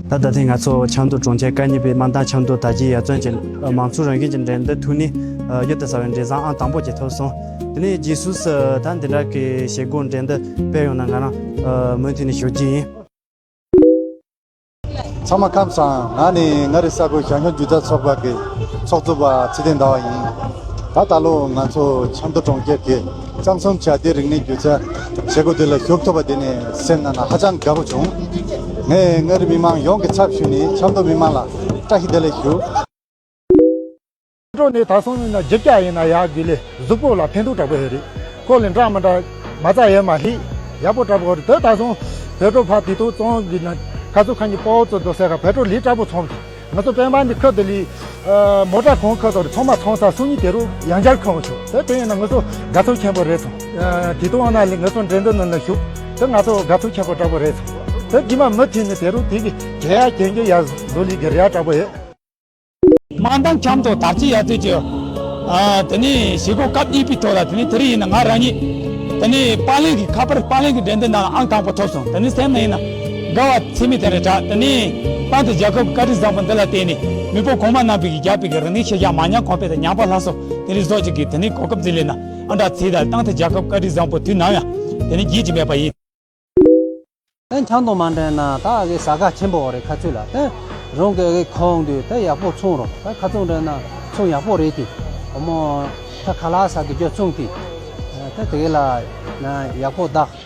ད་ད་ཐེངས་ང་ཚོ་ཆབ་མདོ་གྲོང་ཁྱེར་སྐབས་གཉིས་པའི་དམངས་བདག་ཆབ་མདོ་དར་རྒྱས་ཡར་བརྩོན་གྱི་མང་ཚོགས་རང་བཞིན་གྱི་འགྲན་བསྡུར་ཐོག་ནས་གཡུར་དུ་ཟ་བའི་འབྲས་བཟང་ཨང་དང་པོ་ཅིག་ཐོབ་སོང་། དེ་ནས་རྗེས་སུ་ད་འདི་འདྲ་གི་བྱེད་སྒོ་འགྲན་བསྡུར་སྤེལ་ཡོང་ན་ང་རང་མུ་མཐུད་ནས་ཞུ་རྒྱུ་ཡིན། ཚང་མ་ཁམས་བཟང་། ང་ནི་མངའ་རིས་ས་ཁུལ་ཞང་ཞུང་སྒྱུ་རྩལ་ཚོགས་པ་གི་ཚོགས་གཙོ་པ་ཚེ་བརྟན་ཟླ་བ་ཡིན། ད་ད་ལོ་ང་ཚོ་ཆབ་མདོ་གྲོང་ཁྱེར་གྱི་གཙང་གསུམ་བྱ་དེ་རིག་གནས་སྒྱུ་རྩལ་བྱེད་སྒོ་དེ་ལ་ཞུགས་ཐུབ་པ་དེ་ནི་སེམས་ནང་ན་ཧ་ཅང་དགའ་པོ་བྱུང་། ངས་མངའ་རིས་མི་མང་ཡོངས་ཀྱི་ཚབ་ཞུས་ནས་ཆབ་མདོ་མི་མང་ལ་བཀྲ་ཤིས་བདེ་ལེགས་ཞུ། འགྲོ་ནས་ད་སོང་ཡིན་ན་བཞི་བརྒྱ་ཡིན་ན་ཡག་གི་ལས་གཟུགས་པོ་ལ་ཕན་ཐོགས་དྲག་པོ་ཡོད་རེད། ཁོ་ལས་འདྲ་མི་འདྲ་མ་རྩ་ཡས་མ་ལྷིག་ཡག་པོ་དྲག་པོ་རེད། དེ་ད་སོང་བོད་ཀྲོ་ཕ་དེ་ཏོག་ཙོང་གི་ན་ཁ་ཚུགས་ཁ་ཉིན་པོ་ཙོ་དོ་སེ་ཁ་བོད་ཀྲོ་ལི་དྲག་པོ་ཚོང་གི། ང་ཚོ་དཔལ་འབར་འདི་ཁ་དེ་ལི་མོ་ཊ་གོང་ཁ་དོ་རེད། ཚང་མ་ཚོང་ས་སུ་ཉིད་དེ་རུ་ཡང་བསྐྱར་ཁོང་ཆུ་དེ་དེ་ཡིན་ན་ང་ཚོ་དགའ་ཚོར་ཆེན་པོ་རེད་སོང་། དེ་ཏོག་ན་ལི་ང་ཚོ་འགྲན་བསྡུར་ནང་ན་ཞུགས་དེ་ང་ཚོ་དགའ་ཚོར་ཆེན་པོ་དྲག་པོ་རེད་སོང་། དེ་རྗེས་མ་མུ་མཐུད་ནས་དེ་རུ་དེ་གི་རྒྱལ་ཡ་གྱེན་གྱི་ཡ་ཟོ་ལི་གི་རེ་ཡ་དྲག་པོ་ཡོད། དམངས་བདག་ཆབ་མདོ་དར་རྒྱས་ཡར་བརྩོན་གྱི། ཨ་དེ་ནས་བྱེད་སྒོ་སྐབས་གཉིས་པའི་ཐོག་ལ་དེ་ནས་དེ་རིང་ཡིན་ན་ང་རང་ཉིད་དེ་ནས་པར་ལེན་གྱི་ཁ་པར་པར་ལེན་གྱི་འགྲན་བསྡུར་ནང་ལ་ཨང་དང་པོ་ཐོབ་སོང་། དེ་ནས་སེམས་ནང་ཡིན་ན་དགའ་བ་ཚད་མེད་དེ་རེད་དྲག་དེ་ནས་དཔལ་ལྡན་རྒྱལ་ཁབ་བཀའ་དྲིན་བཟང་པོ་འདི་ལ་བརྟེན་ནས་མི་བུ་གོང་མ་རྣམ་པས་ཀྱིས་བརྒྱབ་པའི་གི་རིག་གནས་ཤེས་བྱ་མ་ཉམས་གོང་འཕེལ་དང་ཉམས་པ་སླར་གསོ་དེ་རིང་བཟོ་བཅུག་གི། དེ་ནས་གོ་སྐབས་འཛིན་ལས་ན་ཨ་འདྲ་ཚིག་དང་། དཔལ་ལྡན་རྒྱལ་ཁབ་བཀའ་དྲིན་བཟང་པོ་དུས་ནམ་ཡང་དེ་ནས་བརྗེད་ཀྱི་མེད་པ་ཡིན། ཨེ་ཆབ་མདོ་མ་འགྲན་ན་ད་ཨ་གི་ཟ་ཁ་ཆེན་པོ་རེད། ཁ་ཚོད་ལ་ཨེ་རང་གི་ཨ་གི་ཁོང་དུས་ད་ཡག་པོ་ཚོང་རོགས། ད་ཁ་ཚོང་འགྲན་ན་ཚོང་ཡག་པོ་རེད་དེ། ཨོ་མོ་ད་ཁ་ལག་ཟ་གི་རྒྱུ་ཚོང་དེ་ད་དེ་གི་ལ་ན་ཡག་པོ་ད།